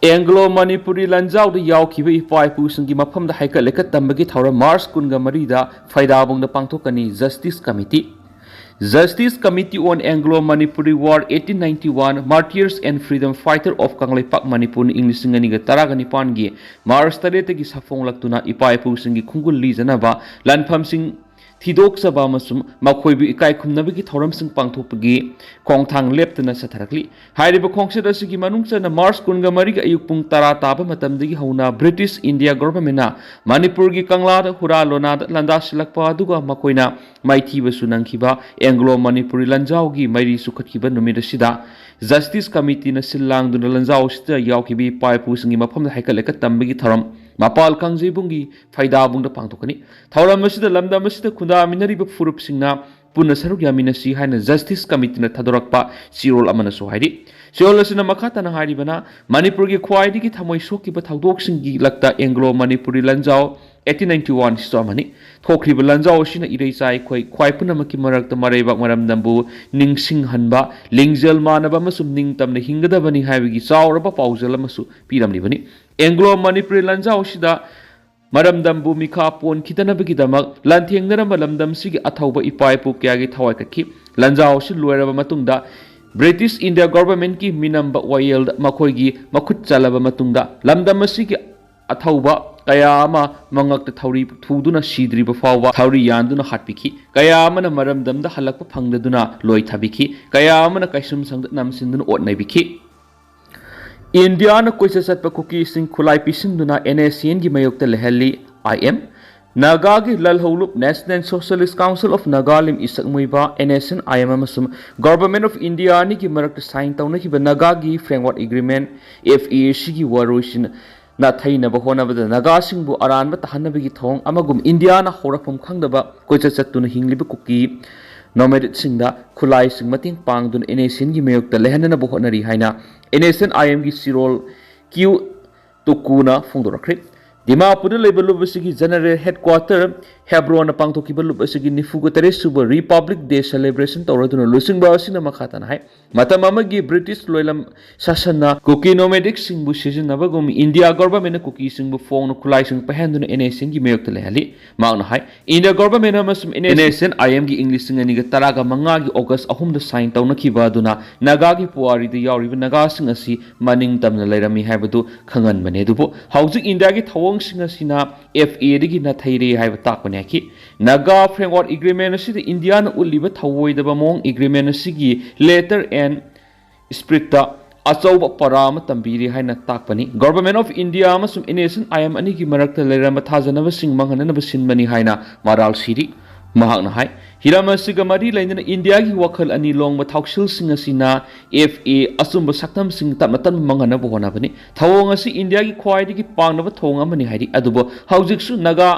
ꯑꯦꯡꯒ꯭ꯂꯣ ꯃꯅꯤꯄꯨꯔꯤ ꯂꯥꯟꯖꯥꯎꯗ ꯌꯥꯎꯈꯤꯕ ꯏꯄꯥ ꯏꯄꯨꯁꯤꯡꯒꯤ ꯃꯐꯝꯗ ꯍꯩꯀꯠ ꯂꯩꯀꯠ ꯇꯝꯕꯒꯤ ꯊꯧꯔꯝ ꯃꯥꯔꯆ ꯀꯨꯟꯒ ꯃꯔꯤꯗ ꯐꯩꯗꯥꯕꯨꯡꯗ ꯄꯥꯡꯊꯣꯛꯀꯅꯤ꯫ Justice Committee, Justice Committee on Anglo-Manipuri War, eighteen ninety-one, Martyrs and Freedom Fighter of Kangleipak ꯃꯅꯤꯄꯨꯔꯅ ꯏꯪ ꯂꯤꯁꯤꯡ ꯑꯅꯤꯒ ꯇꯔꯥꯒ ꯅꯤꯄꯥꯟꯒꯤ ꯃꯥꯔꯆ ꯇꯔꯦꯠꯇꯒꯤ ꯁꯥꯐꯣꯡꯂꯛꯇꯨꯅ ꯏꯄꯥ ꯏꯄꯨꯁꯤꯡꯒꯤ ꯈꯣꯡꯒꯨꯜ ꯂꯤꯖꯅꯕ ꯂꯥꯟꯐꯝꯁꯤꯡ ꯊꯤꯗꯣꯛꯆꯕ ꯑꯃꯁꯨꯡ ꯃꯈꯣꯏꯕꯨ ꯏꯀꯥꯏ ꯈꯨꯝꯅꯕꯒꯤ ꯊꯧꯔꯝꯁꯤꯡ ꯄꯥꯡꯊꯣꯛꯄꯒꯤ ꯈꯣꯡꯊꯥꯡ ꯂꯦꯞꯇꯅ ꯆꯠꯊꯔꯛꯂꯤ꯫ ꯍꯥꯏꯔꯤꯕ ꯈꯣꯡꯆꯠ ꯑꯁꯤꯒꯤ ꯃꯅꯨꯡ ꯆꯟꯅ ꯃꯥꯔꯆ ꯀꯨꯟꯒ ꯃꯔꯤꯒꯤ ꯑꯌꯨꯛ ꯄꯨꯡ ꯇꯔꯥ ꯇꯥꯕ ꯃꯇꯝꯗꯒꯤ ꯍꯧꯅ ꯕ꯭ꯔꯤꯇꯤꯁ ꯏꯟꯗꯤꯌꯥ ꯒꯣꯚꯔꯟꯃꯦꯟꯠꯅ ꯃꯅꯤꯄꯨꯔꯒꯤ ꯀꯪꯂꯥꯗ ꯍꯨꯔꯥ ꯂꯣꯅꯥꯗ ꯂꯥꯟꯗꯥꯁꯤꯜꯂꯛꯄ ꯑꯗꯨꯒ ꯃꯈꯣꯏꯅ ꯃꯥꯏꯊꯤꯕꯁꯨ ꯅꯪꯈꯤꯕ ꯑꯦꯡꯒ꯭ꯂꯣ ꯃꯅꯤꯄꯨꯔꯤ ꯂꯥꯟꯖꯥꯎꯒꯤ ꯃꯩꯔꯤ ꯆꯨꯈꯠꯈꯤꯕ ꯅꯨꯃꯤꯠ ꯑꯁꯤꯗ ꯖꯁꯇꯤꯁ ꯀꯃꯤꯇꯤꯅ ꯁꯤꯜ ꯂꯥꯡꯗꯨꯅ ꯂꯥꯟꯖꯥꯎ ꯑꯁꯤꯗ ꯌꯥꯎꯈꯤꯕ ꯏꯄꯥ ꯏꯄꯨꯁꯤꯡꯒꯤ ꯃꯐꯝꯗ ꯍꯩꯀꯠ ꯂꯩꯀꯠ ꯇꯝꯕꯒꯤ ꯊꯧꯔꯝ ꯃꯄꯥꯜ ꯀꯥꯡꯖꯩꯕꯨꯡꯒꯤ ꯐꯩꯗꯥꯕꯨꯡꯗ ꯄꯥꯡꯊꯣꯛꯀꯅꯤ꯫ ꯊꯧꯔꯝ ꯑꯁꯤꯗ ꯂꯝꯗꯝ ꯑꯁꯤꯗ ꯈꯨꯟꯗꯥꯃꯤꯟꯅꯔꯤꯕ ꯐꯨꯔꯨꯞꯁꯤꯡꯅ ꯄꯨꯟꯅ ꯁꯔꯨꯛ ꯌꯥꯃꯤꯟꯅꯁꯤ ꯍꯥꯏꯅ ꯖꯁꯇꯤꯁ ꯀꯃꯤꯇꯤꯅ ꯊꯥꯗꯣꯔꯛꯄ ꯆꯦꯔꯣꯜ ꯑꯃꯅꯁꯨ ꯍꯥꯏꯔꯤ꯫ ꯆꯦꯔꯣꯜ ꯑꯁꯤꯅ ꯃꯈꯥ ꯇꯥꯅ ꯍꯥꯏꯔꯤꯕꯅ, ꯃꯅꯤꯄꯨꯔꯒꯤ ꯈ꯭ꯋꯥꯏꯗꯒꯤ ꯊꯃꯣꯏ ꯁꯣꯛꯈꯤꯕ ꯊꯧꯗꯣꯛꯁꯤꯡꯒꯤ ꯂꯛꯇ ꯑꯦꯡꯒ꯭ꯂꯣ ꯃꯅꯤꯄꯨꯔꯤ ꯂꯥꯟꯖꯥꯎ eighteen ninety one ꯁꯤꯁꯨ ꯑꯃꯅꯤ꯫ ꯊꯣꯛꯈ꯭ꯔꯤꯕ ꯂꯥꯟꯖꯥꯎ ꯑꯁꯤꯅ ꯏꯔꯩꯆꯥ ꯑꯩꯈꯣꯏ ꯈ꯭ꯋꯥꯏ ꯄꯨꯝꯅꯃꯛꯀꯤ ꯃꯔꯛꯇ ꯃꯔꯩꯕꯥꯛ ꯃꯔꯝꯗꯝꯕꯨ ꯅꯤꯡꯁꯤꯡꯍꯟꯕ, ꯂꯤꯡꯖꯦꯜ ꯃꯥꯟꯅꯕ ꯑꯃꯁꯨꯡ ꯅꯤꯡꯇꯝꯅ ꯍꯤꯡꯒꯗꯕꯅꯤ ꯍꯥꯏꯕꯒꯤ ꯆꯥꯎꯔꯕ ꯄꯥꯎꯖꯦꯜ ꯑꯃꯁꯨ ꯄꯤꯔꯝꯂꯤꯕꯅꯤ꯫ ꯑꯦꯡꯒ꯭ꯂꯣ ꯃꯅꯤꯄꯨꯔꯤ ꯂꯥꯟꯖꯥꯎ ꯑꯁꯤꯗ ꯃꯔꯝꯗꯝꯕꯨ ꯃꯤꯈꯥ ꯄꯣꯟꯈꯤꯗꯅꯕꯒꯤꯗꯃꯛ ꯂꯥꯟꯊꯦꯡꯅꯔꯝꯕ ꯂꯝꯗꯝꯁꯤꯒꯤ ꯑꯊꯧꯕ ꯏꯄꯥ ꯏꯄꯨ ꯀꯌꯥꯒꯤ ꯊꯋꯥꯏ ꯀꯠꯈꯤ꯫ ꯂꯥꯟꯖꯥꯎ ꯑꯁꯤ ꯂꯣꯏꯔꯕ ꯃꯇꯨꯡꯗ, ꯕ꯭ꯔꯤꯇꯤꯁ ꯏꯟꯗꯤꯌꯥ ꯒꯣꯚꯔꯟꯃꯦꯟꯠꯀꯤ ꯃꯤꯅꯝꯕ ꯋꯥꯌꯦꯜꯗ ꯃꯈꯣꯏꯒꯤ ꯃꯈꯨꯠ ꯆꯜꯂꯕ ꯃꯇꯨꯡꯗ, ꯂꯝꯗꯝ ꯑꯁꯤꯒꯤ ꯑꯊꯧꯕ ꯀꯌꯥ ꯑꯃ ꯃꯉꯛꯇ ꯊꯧꯔꯤ ꯊꯨꯗꯨꯅ ꯁꯤꯗ꯭ꯔꯤꯕ ꯐꯥꯎꯕ ꯊꯧꯔꯤ ꯌꯥꯟꯗꯨꯅ ꯍꯥꯠꯄꯤꯈꯤ꯫ ꯀꯌꯥ ꯑꯃꯅ ꯃꯔꯝꯗꯝꯗ ꯍꯜꯂꯛꯄ ꯐꯪꯗꯗꯨꯅ ꯂꯣꯏ ꯊꯥꯕꯤꯈꯤ꯫ ꯀꯌꯥ ꯑꯃꯅ ꯀꯩꯁꯨꯝꯁꯪꯗ ꯅꯝꯁꯤꯟꯗꯨꯅ ꯑꯣꯠ ꯅꯩꯕꯤꯈꯤ꯫ ꯏꯟꯗꯤꯌꯥꯅ ꯀꯣꯏꯆꯠ ꯆꯠꯄ ꯀꯨꯀꯤꯁꯤꯡ ꯈꯨꯠꯂꯥꯏ ꯄꯤꯁꯤꯟꯗꯨꯅ NSCNꯒꯤ ꯃꯥꯌꯣꯛꯇ ꯂꯩꯍꯜꯂꯤ꯫ IM, ꯅꯥꯒꯥꯒꯤ ꯂꯜꯍꯧꯂꯨꯞ National Socialist Council of Nagalim ꯏꯁꯛꯃꯨꯏꯕ, N S N I M ꯑꯃꯁꯨꯡ Government of India ꯑꯅꯤꯒꯤ ꯃꯔꯛꯇ sign ꯇꯧꯅꯈꯤꯕ ꯅꯥꯒꯥꯒꯤ Framework Agreement, F A, ꯑꯁꯤꯒꯤ ꯋꯥꯔꯣꯏꯁꯤꯟ ꯅꯥꯊꯩꯅꯕ ꯍꯣꯠꯅꯕꯗ ꯅꯥꯒꯥꯁꯤꯡꯕꯨ ꯑꯔꯥꯟꯕ ꯇꯥꯍꯟꯅꯕꯒꯤ ꯊꯧꯑꯣꯡ ꯑꯃꯒꯨꯝ ꯏꯟꯗꯤꯌꯥꯅ ꯍꯧꯔꯛꯐꯝ ꯈꯪꯗꯕ ꯀꯣꯏꯆꯠ ꯆꯠꯇꯨꯅ ꯍꯤꯡꯂꯤꯕ ꯀꯨꯀꯤ ꯅꯣꯃꯦꯗꯤꯛꯁꯤꯡꯗ ꯈꯨꯠꯂꯥꯏꯁꯤꯡ ꯃꯇꯦꯡ ꯄꯥꯡꯗꯨꯅ N S N ꯒꯤ ꯃꯥꯌꯣꯛꯇ ꯂꯩꯍꯟꯅꯅꯕ ꯍꯣꯠꯅꯔꯤ ꯍꯥꯏꯅ N S N I M ꯒꯤ ꯁꯤꯔꯣꯜ ꯀ꯭ꯌꯨ ꯇꯨꯀꯨꯅ ꯐꯣꯡꯗꯣꯔꯛꯈ꯭ꯔꯦ꯫ ꯗꯤꯃꯥꯄꯨꯔꯗ ꯂꯩꯕ ꯂꯨꯞ ꯑꯁꯤꯒꯤ General Headquarter ꯍꯦꯕ꯭ꯔꯣꯟꯅ ꯄꯥꯡꯊꯣꯛꯈꯤꯕ ꯂꯨꯞ ꯑꯁꯤꯒꯤ ꯅꯤꯐꯨꯒ ꯇꯔꯦꯠ ꯁꯨꯕ Republic Day celebration ꯇꯧꯔꯗꯨꯅ ꯂꯨꯆꯤꯡꯕ ꯑꯁꯤꯅ ꯃꯈꯥ ꯇꯥꯅ ꯍꯥꯏ, ꯃꯇꯝ ꯑꯃꯒꯤ ꯕ꯭ꯔꯤꯇꯤꯁ ꯂꯣꯏꯂꯝ ꯁꯥꯁꯟꯅ ꯀꯨꯀꯤ ꯅꯣꯃꯦꯗꯤꯛꯁꯤꯡꯕꯨ ꯁꯤꯖꯤꯟꯅꯕꯒꯨꯝ ꯏꯟꯗꯤꯌꯥ ꯒꯣꯚꯔꯟꯃꯦꯟꯠꯅ ꯀꯨꯀꯤꯁꯤꯡꯕꯨ ꯐꯣꯡꯅ ꯈꯨꯠꯂꯥꯏꯁꯤꯡ ꯄꯥꯏꯍꯟꯗꯨꯅ N S N ꯒꯤ ꯃꯥꯌꯣꯛꯇ ꯂꯩꯍꯜꯂꯤ꯫ ꯃꯍꯥꯛꯅ ꯍꯥꯏ, ꯏꯟꯗꯤꯌꯥ ꯒꯣꯚꯔꯟꯃꯦꯟꯠ ꯑꯃꯁꯨꯡ N S N I M ꯒꯤ ꯏꯪ ꯂꯤꯁꯤꯡ ꯑꯅꯤꯒ ꯇꯔꯥꯒ ꯃꯉꯥꯒꯤ ꯑꯣꯒꯁ ꯑꯍꯨꯝꯗ sign ꯇꯧꯅꯈꯤꯕ ꯑꯗꯨꯅ ꯅꯥꯒꯥꯒꯤ ꯄꯨꯋꯥꯔꯤꯗ ꯌꯥꯎꯔꯤꯕ ꯅꯥꯒꯥꯁꯤꯡ ꯑꯁꯤ ꯃꯅꯤꯡ ꯇꯝꯅ ꯂꯩꯔꯝꯃꯤ ꯍꯥꯏꯕꯗꯨ ꯈꯪꯍꯟꯕꯅꯤ꯫ ꯑꯗꯨꯕꯨ ꯍꯧꯖꯤꯛ ꯏꯟꯗꯤꯌꯥꯒꯤ ꯊꯧꯑꯣꯡꯁꯤꯡ ꯑꯁꯤꯅ F A ꯗꯒꯤ ꯅꯥꯊꯩꯔꯦ ꯍꯥꯏꯕ ꯇꯥꯛꯄꯅꯤ ꯍꯥꯏꯈꯤ꯫ ꯅꯥꯒꯥ Framework Agreement ꯑꯁꯤꯗ ꯏꯟꯗꯤꯌꯥꯅ ꯎꯠꯂꯤꯕ ꯊꯧꯑꯣꯏꯗꯕ ꯃꯑꯣꯡ agreement ꯑꯁꯤꯒꯤ letter and spirit ꯇ ꯑꯆꯧꯕ ꯄꯔꯥ ꯑꯃ ꯇꯝꯕꯤꯔꯤ ꯍꯥꯏꯅ ꯇꯥꯛꯄꯅꯤ꯫ Government of India ꯑꯃꯁꯨꯡ N S N I M ꯑꯅꯤꯒꯤ ꯃꯔꯛꯇ ꯂꯩꯔꯝꯕ ꯊꯥꯖꯅꯕꯁꯤꯡ ꯃꯥꯡꯍꯟꯅꯅꯕ ꯁꯤꯟꯕꯅꯤ ꯍꯥꯏꯅ ꯃꯔꯥꯜ ꯁꯤꯔꯤ꯫ ꯃꯍꯥꯛꯅ ꯍꯥꯏ, ꯍꯤꯔꯝ ꯑꯁꯤꯒ ꯃꯔꯤ ꯂꯩꯅꯅ ꯏꯟꯗꯤꯌꯥꯒꯤ ꯋꯥꯈꯜ ꯑꯅꯤ ꯂꯣꯡꯕ ꯊꯧꯁꯤꯜꯁꯤꯡ ꯑꯁꯤꯅ F A ꯑꯆꯨꯝꯕ ꯁꯛꯇꯝꯁꯤꯡ ꯇꯞꯅ ꯇꯞꯅ ꯃꯥꯡꯍꯟꯅꯕ ꯍꯣꯠꯅꯕꯅꯤ꯫ ꯊꯧꯑꯣꯡ ꯑꯁꯤ ꯏꯟꯗꯤꯌꯥꯒꯤ ꯈ꯭ꯋꯥꯏꯗꯒꯤ ꯄꯥꯝꯅꯕ ꯊꯧꯑꯣꯡ ꯑꯃꯅꯤ ꯍꯥꯏꯔꯤ꯫ ꯑꯗꯨꯕꯨ ꯍꯧꯖꯤꯛꯁꯨ ꯅꯥꯒꯥ,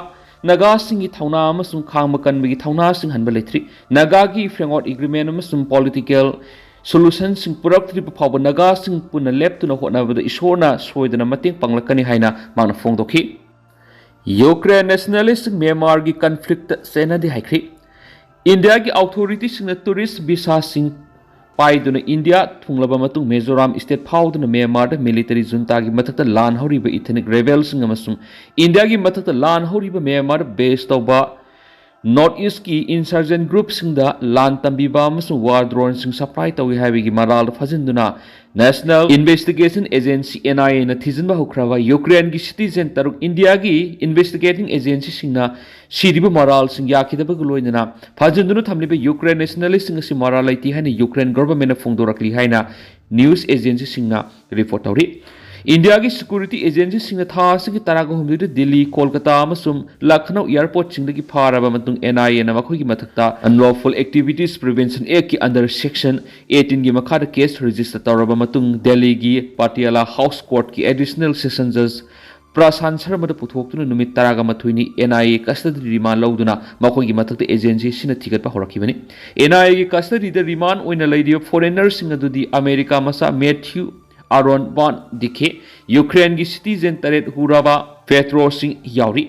ꯅꯥꯒꯥꯁꯤꯡꯒꯤ ꯊꯧꯅꯥ ꯑꯃꯁꯨꯡ ꯈꯥꯡꯕ ꯀꯟꯕꯒꯤ ꯊꯧꯅꯥꯁꯤꯡ ꯍꯟꯕ ꯂꯩꯇ꯭ꯔꯤ꯫ ꯅꯥꯒꯥꯒꯤ Framework Agreement ꯑꯃꯁꯨꯡ political solution ꯁꯤꯡ ꯄꯨꯔꯛꯇ꯭ꯔꯤꯕ ꯐꯥꯎꯕ ꯅꯥꯒꯥꯁꯤꯡ ꯄꯨꯟꯅ ꯂꯦꯞꯇꯨꯅ ꯍꯣꯠꯅꯕꯗ ꯏꯁꯣꯔꯅ ꯁꯣꯏꯗꯅ ꯃꯇꯦꯡ ꯄꯥꯡꯂꯛꯀꯅꯤ ꯍꯥꯏꯅ ꯃꯥꯅ ꯐꯣꯡꯗꯣꯛꯈꯤ꯫ ꯌꯨꯀ꯭ꯔꯦꯟ nationalist ꯁꯤꯡ ꯃ꯭ꯌꯥꯟꯃꯥꯔꯒꯤ conflict ꯇ ꯆꯦꯟꯅꯗꯦ ꯍꯥꯏꯈ꯭ꯔꯤ꯫ ꯏꯟꯗꯤꯌꯥꯒꯤ authority ꯁꯤꯡꯅ tourist visa ꯁꯤꯡ ꯄꯥꯏꯗꯨꯅ ꯏꯟꯗꯤꯌꯥ ꯊꯨꯡꯂꯕ ꯃꯇꯨꯡ ꯃꯤꯖꯣꯔꯥꯝ state ꯐꯥꯎꯗꯨꯅ ꯃ꯭ꯌꯥꯟꯃꯥꯔꯗ military junta ꯒꯤ ꯃꯊꯛꯇ ꯂꯥꯟ ꯍꯧꯔꯤꯕ ethnic rebel ꯁꯤꯡ ꯑꯃꯁꯨꯡ ꯏꯟꯗꯤꯌꯥꯒꯤ ꯃꯊꯛꯇ ꯂꯥꯟ ꯍꯧꯔꯤꯕ ꯃ꯭ꯌꯥꯟꯃꯥꯔꯗ base ꯇꯧꯕ North East ꯀꯤ insurgent group ꯁꯤꯡꯗ ꯂꯥꯟ ꯇꯝꯕꯤꯕ ꯑꯃꯁꯨꯡ war drone ꯁꯤꯡ supply ꯇꯧꯏ ꯍꯥꯏꯕꯒꯤ ꯃꯔꯥꯜ ꯐꯥꯖꯤꯟꯗꯨꯅ National Investigation Agency, N I A ꯅ ꯊꯤꯖꯤꯟꯕ ꯍꯧꯈ꯭ꯔꯕ ꯌꯨꯀ꯭ꯔꯦꯟꯒꯤ citizen ꯇꯔꯨꯛ ꯏꯟꯗꯤꯌꯥꯒꯤ investigating agency ꯁꯤꯡꯅ ꯁꯤꯔꯤꯕ ꯃꯔꯥꯜꯁꯤꯡ ꯌꯥꯈꯤꯗꯕꯒ ꯂꯣꯏꯅꯅ ꯐꯥꯖꯤꯟꯗꯨꯅ ꯊꯝꯂꯤꯕ ꯌꯨꯀ꯭ꯔꯦꯟ nationalist ꯁꯤꯡ ꯑꯁꯤ ꯃꯔꯥꯜ ꯂꯩꯇꯦ ꯍꯥꯏꯅ ꯌꯨꯀ꯭ꯔꯦꯟ government ꯅ ꯐꯣꯡꯗꯣꯔꯛꯂꯤ ꯍꯥꯏꯅ news agency ꯁꯤꯡꯅ report ꯇꯧꯔꯤ꯫ ꯏꯟꯗꯤꯌꯥꯒꯤ ꯁꯦꯀ꯭ꯌꯨꯔꯤꯇꯤ ꯑꯦꯖꯦꯟꯁꯤꯁꯤꯡꯅ ꯊꯥ ꯑꯁꯤꯒꯤ ꯇꯔꯥꯒ ꯍꯨꯝꯗꯣꯏꯗ ꯗꯤꯜꯂꯤ, ꯀꯣꯜꯀꯇꯥ ꯑꯃꯁꯨꯡ ꯂꯈꯅꯧ ꯑꯦꯌꯔꯄꯣꯔꯠꯁꯤꯡꯗꯒꯤ ꯐꯥꯔꯕ ꯃꯇꯨꯡ, ꯑꯦꯟ ꯑꯥꯏ ꯑꯦꯅ ꯃꯈꯣꯏꯒꯤ ꯃꯊꯛꯇ Unlawful Activities Prevention Actꯀꯤ under Section eighteenꯒꯤ ꯃꯈꯥꯗ ꯀꯦꯁ ꯔꯦꯖꯤꯁꯇꯔ ꯇꯧꯔꯕ ꯃꯇꯨꯡ, ꯗꯦꯜꯂꯤꯒꯤ ꯄꯥꯇꯤꯌꯥꯂꯥ ꯍꯥꯎꯁ ꯀꯣꯔꯠꯀꯤ ꯑꯦꯗꯤꯁꯅꯦꯜ ꯁꯦꯁꯟ ꯖꯖ ꯄ꯭ꯔꯁꯥꯟ ꯁꯔꯃꯗ ꯄꯨꯊꯣꯛꯇꯨꯅ ꯅꯨꯃꯤꯠ ꯇꯔꯥꯒ ꯃꯥꯊꯣꯏꯅꯤ ꯑꯦꯟ ꯑꯥꯏ ꯑꯦ ꯀꯁꯇꯗꯤ ꯔꯤꯃꯥꯟ ꯂꯧꯗꯨꯅ ꯃꯈꯣꯏꯒꯤ ꯃꯊꯛꯇ ꯑꯦꯖꯦꯟꯁꯤ ꯑꯁꯤꯅ ꯊꯤꯒꯠꯄ ꯍꯧꯔꯛꯈꯤꯕꯅꯤ꯫ ꯑꯦꯟ ꯑꯥꯏ ꯑꯦꯒꯤ ꯀꯁꯇꯗꯤꯗ ꯔꯤꯃꯥꯟ ꯑꯣꯏꯅ ꯂꯩꯔꯤꯕ ꯐꯣꯔꯦꯅꯔꯁꯤꯡ ꯑꯗꯨꯗꯤ ꯑꯃꯦꯔꯤꯀꯥ ꯃꯆꯥ ꯃꯦꯊ꯭ꯌꯨ ꯑꯥꯔꯣꯟ ꯚꯥꯟ ꯗꯤꯈꯦ, ꯌꯨꯀ꯭ꯔꯦꯟꯒꯤ ꯁꯤꯇꯤꯖꯦꯟ ꯇꯔꯦꯠ ꯍꯨꯔꯥꯕꯥ ꯄꯦꯇ꯭ꯔꯣꯁꯤꯡ ꯌꯥꯎꯔꯤ꯫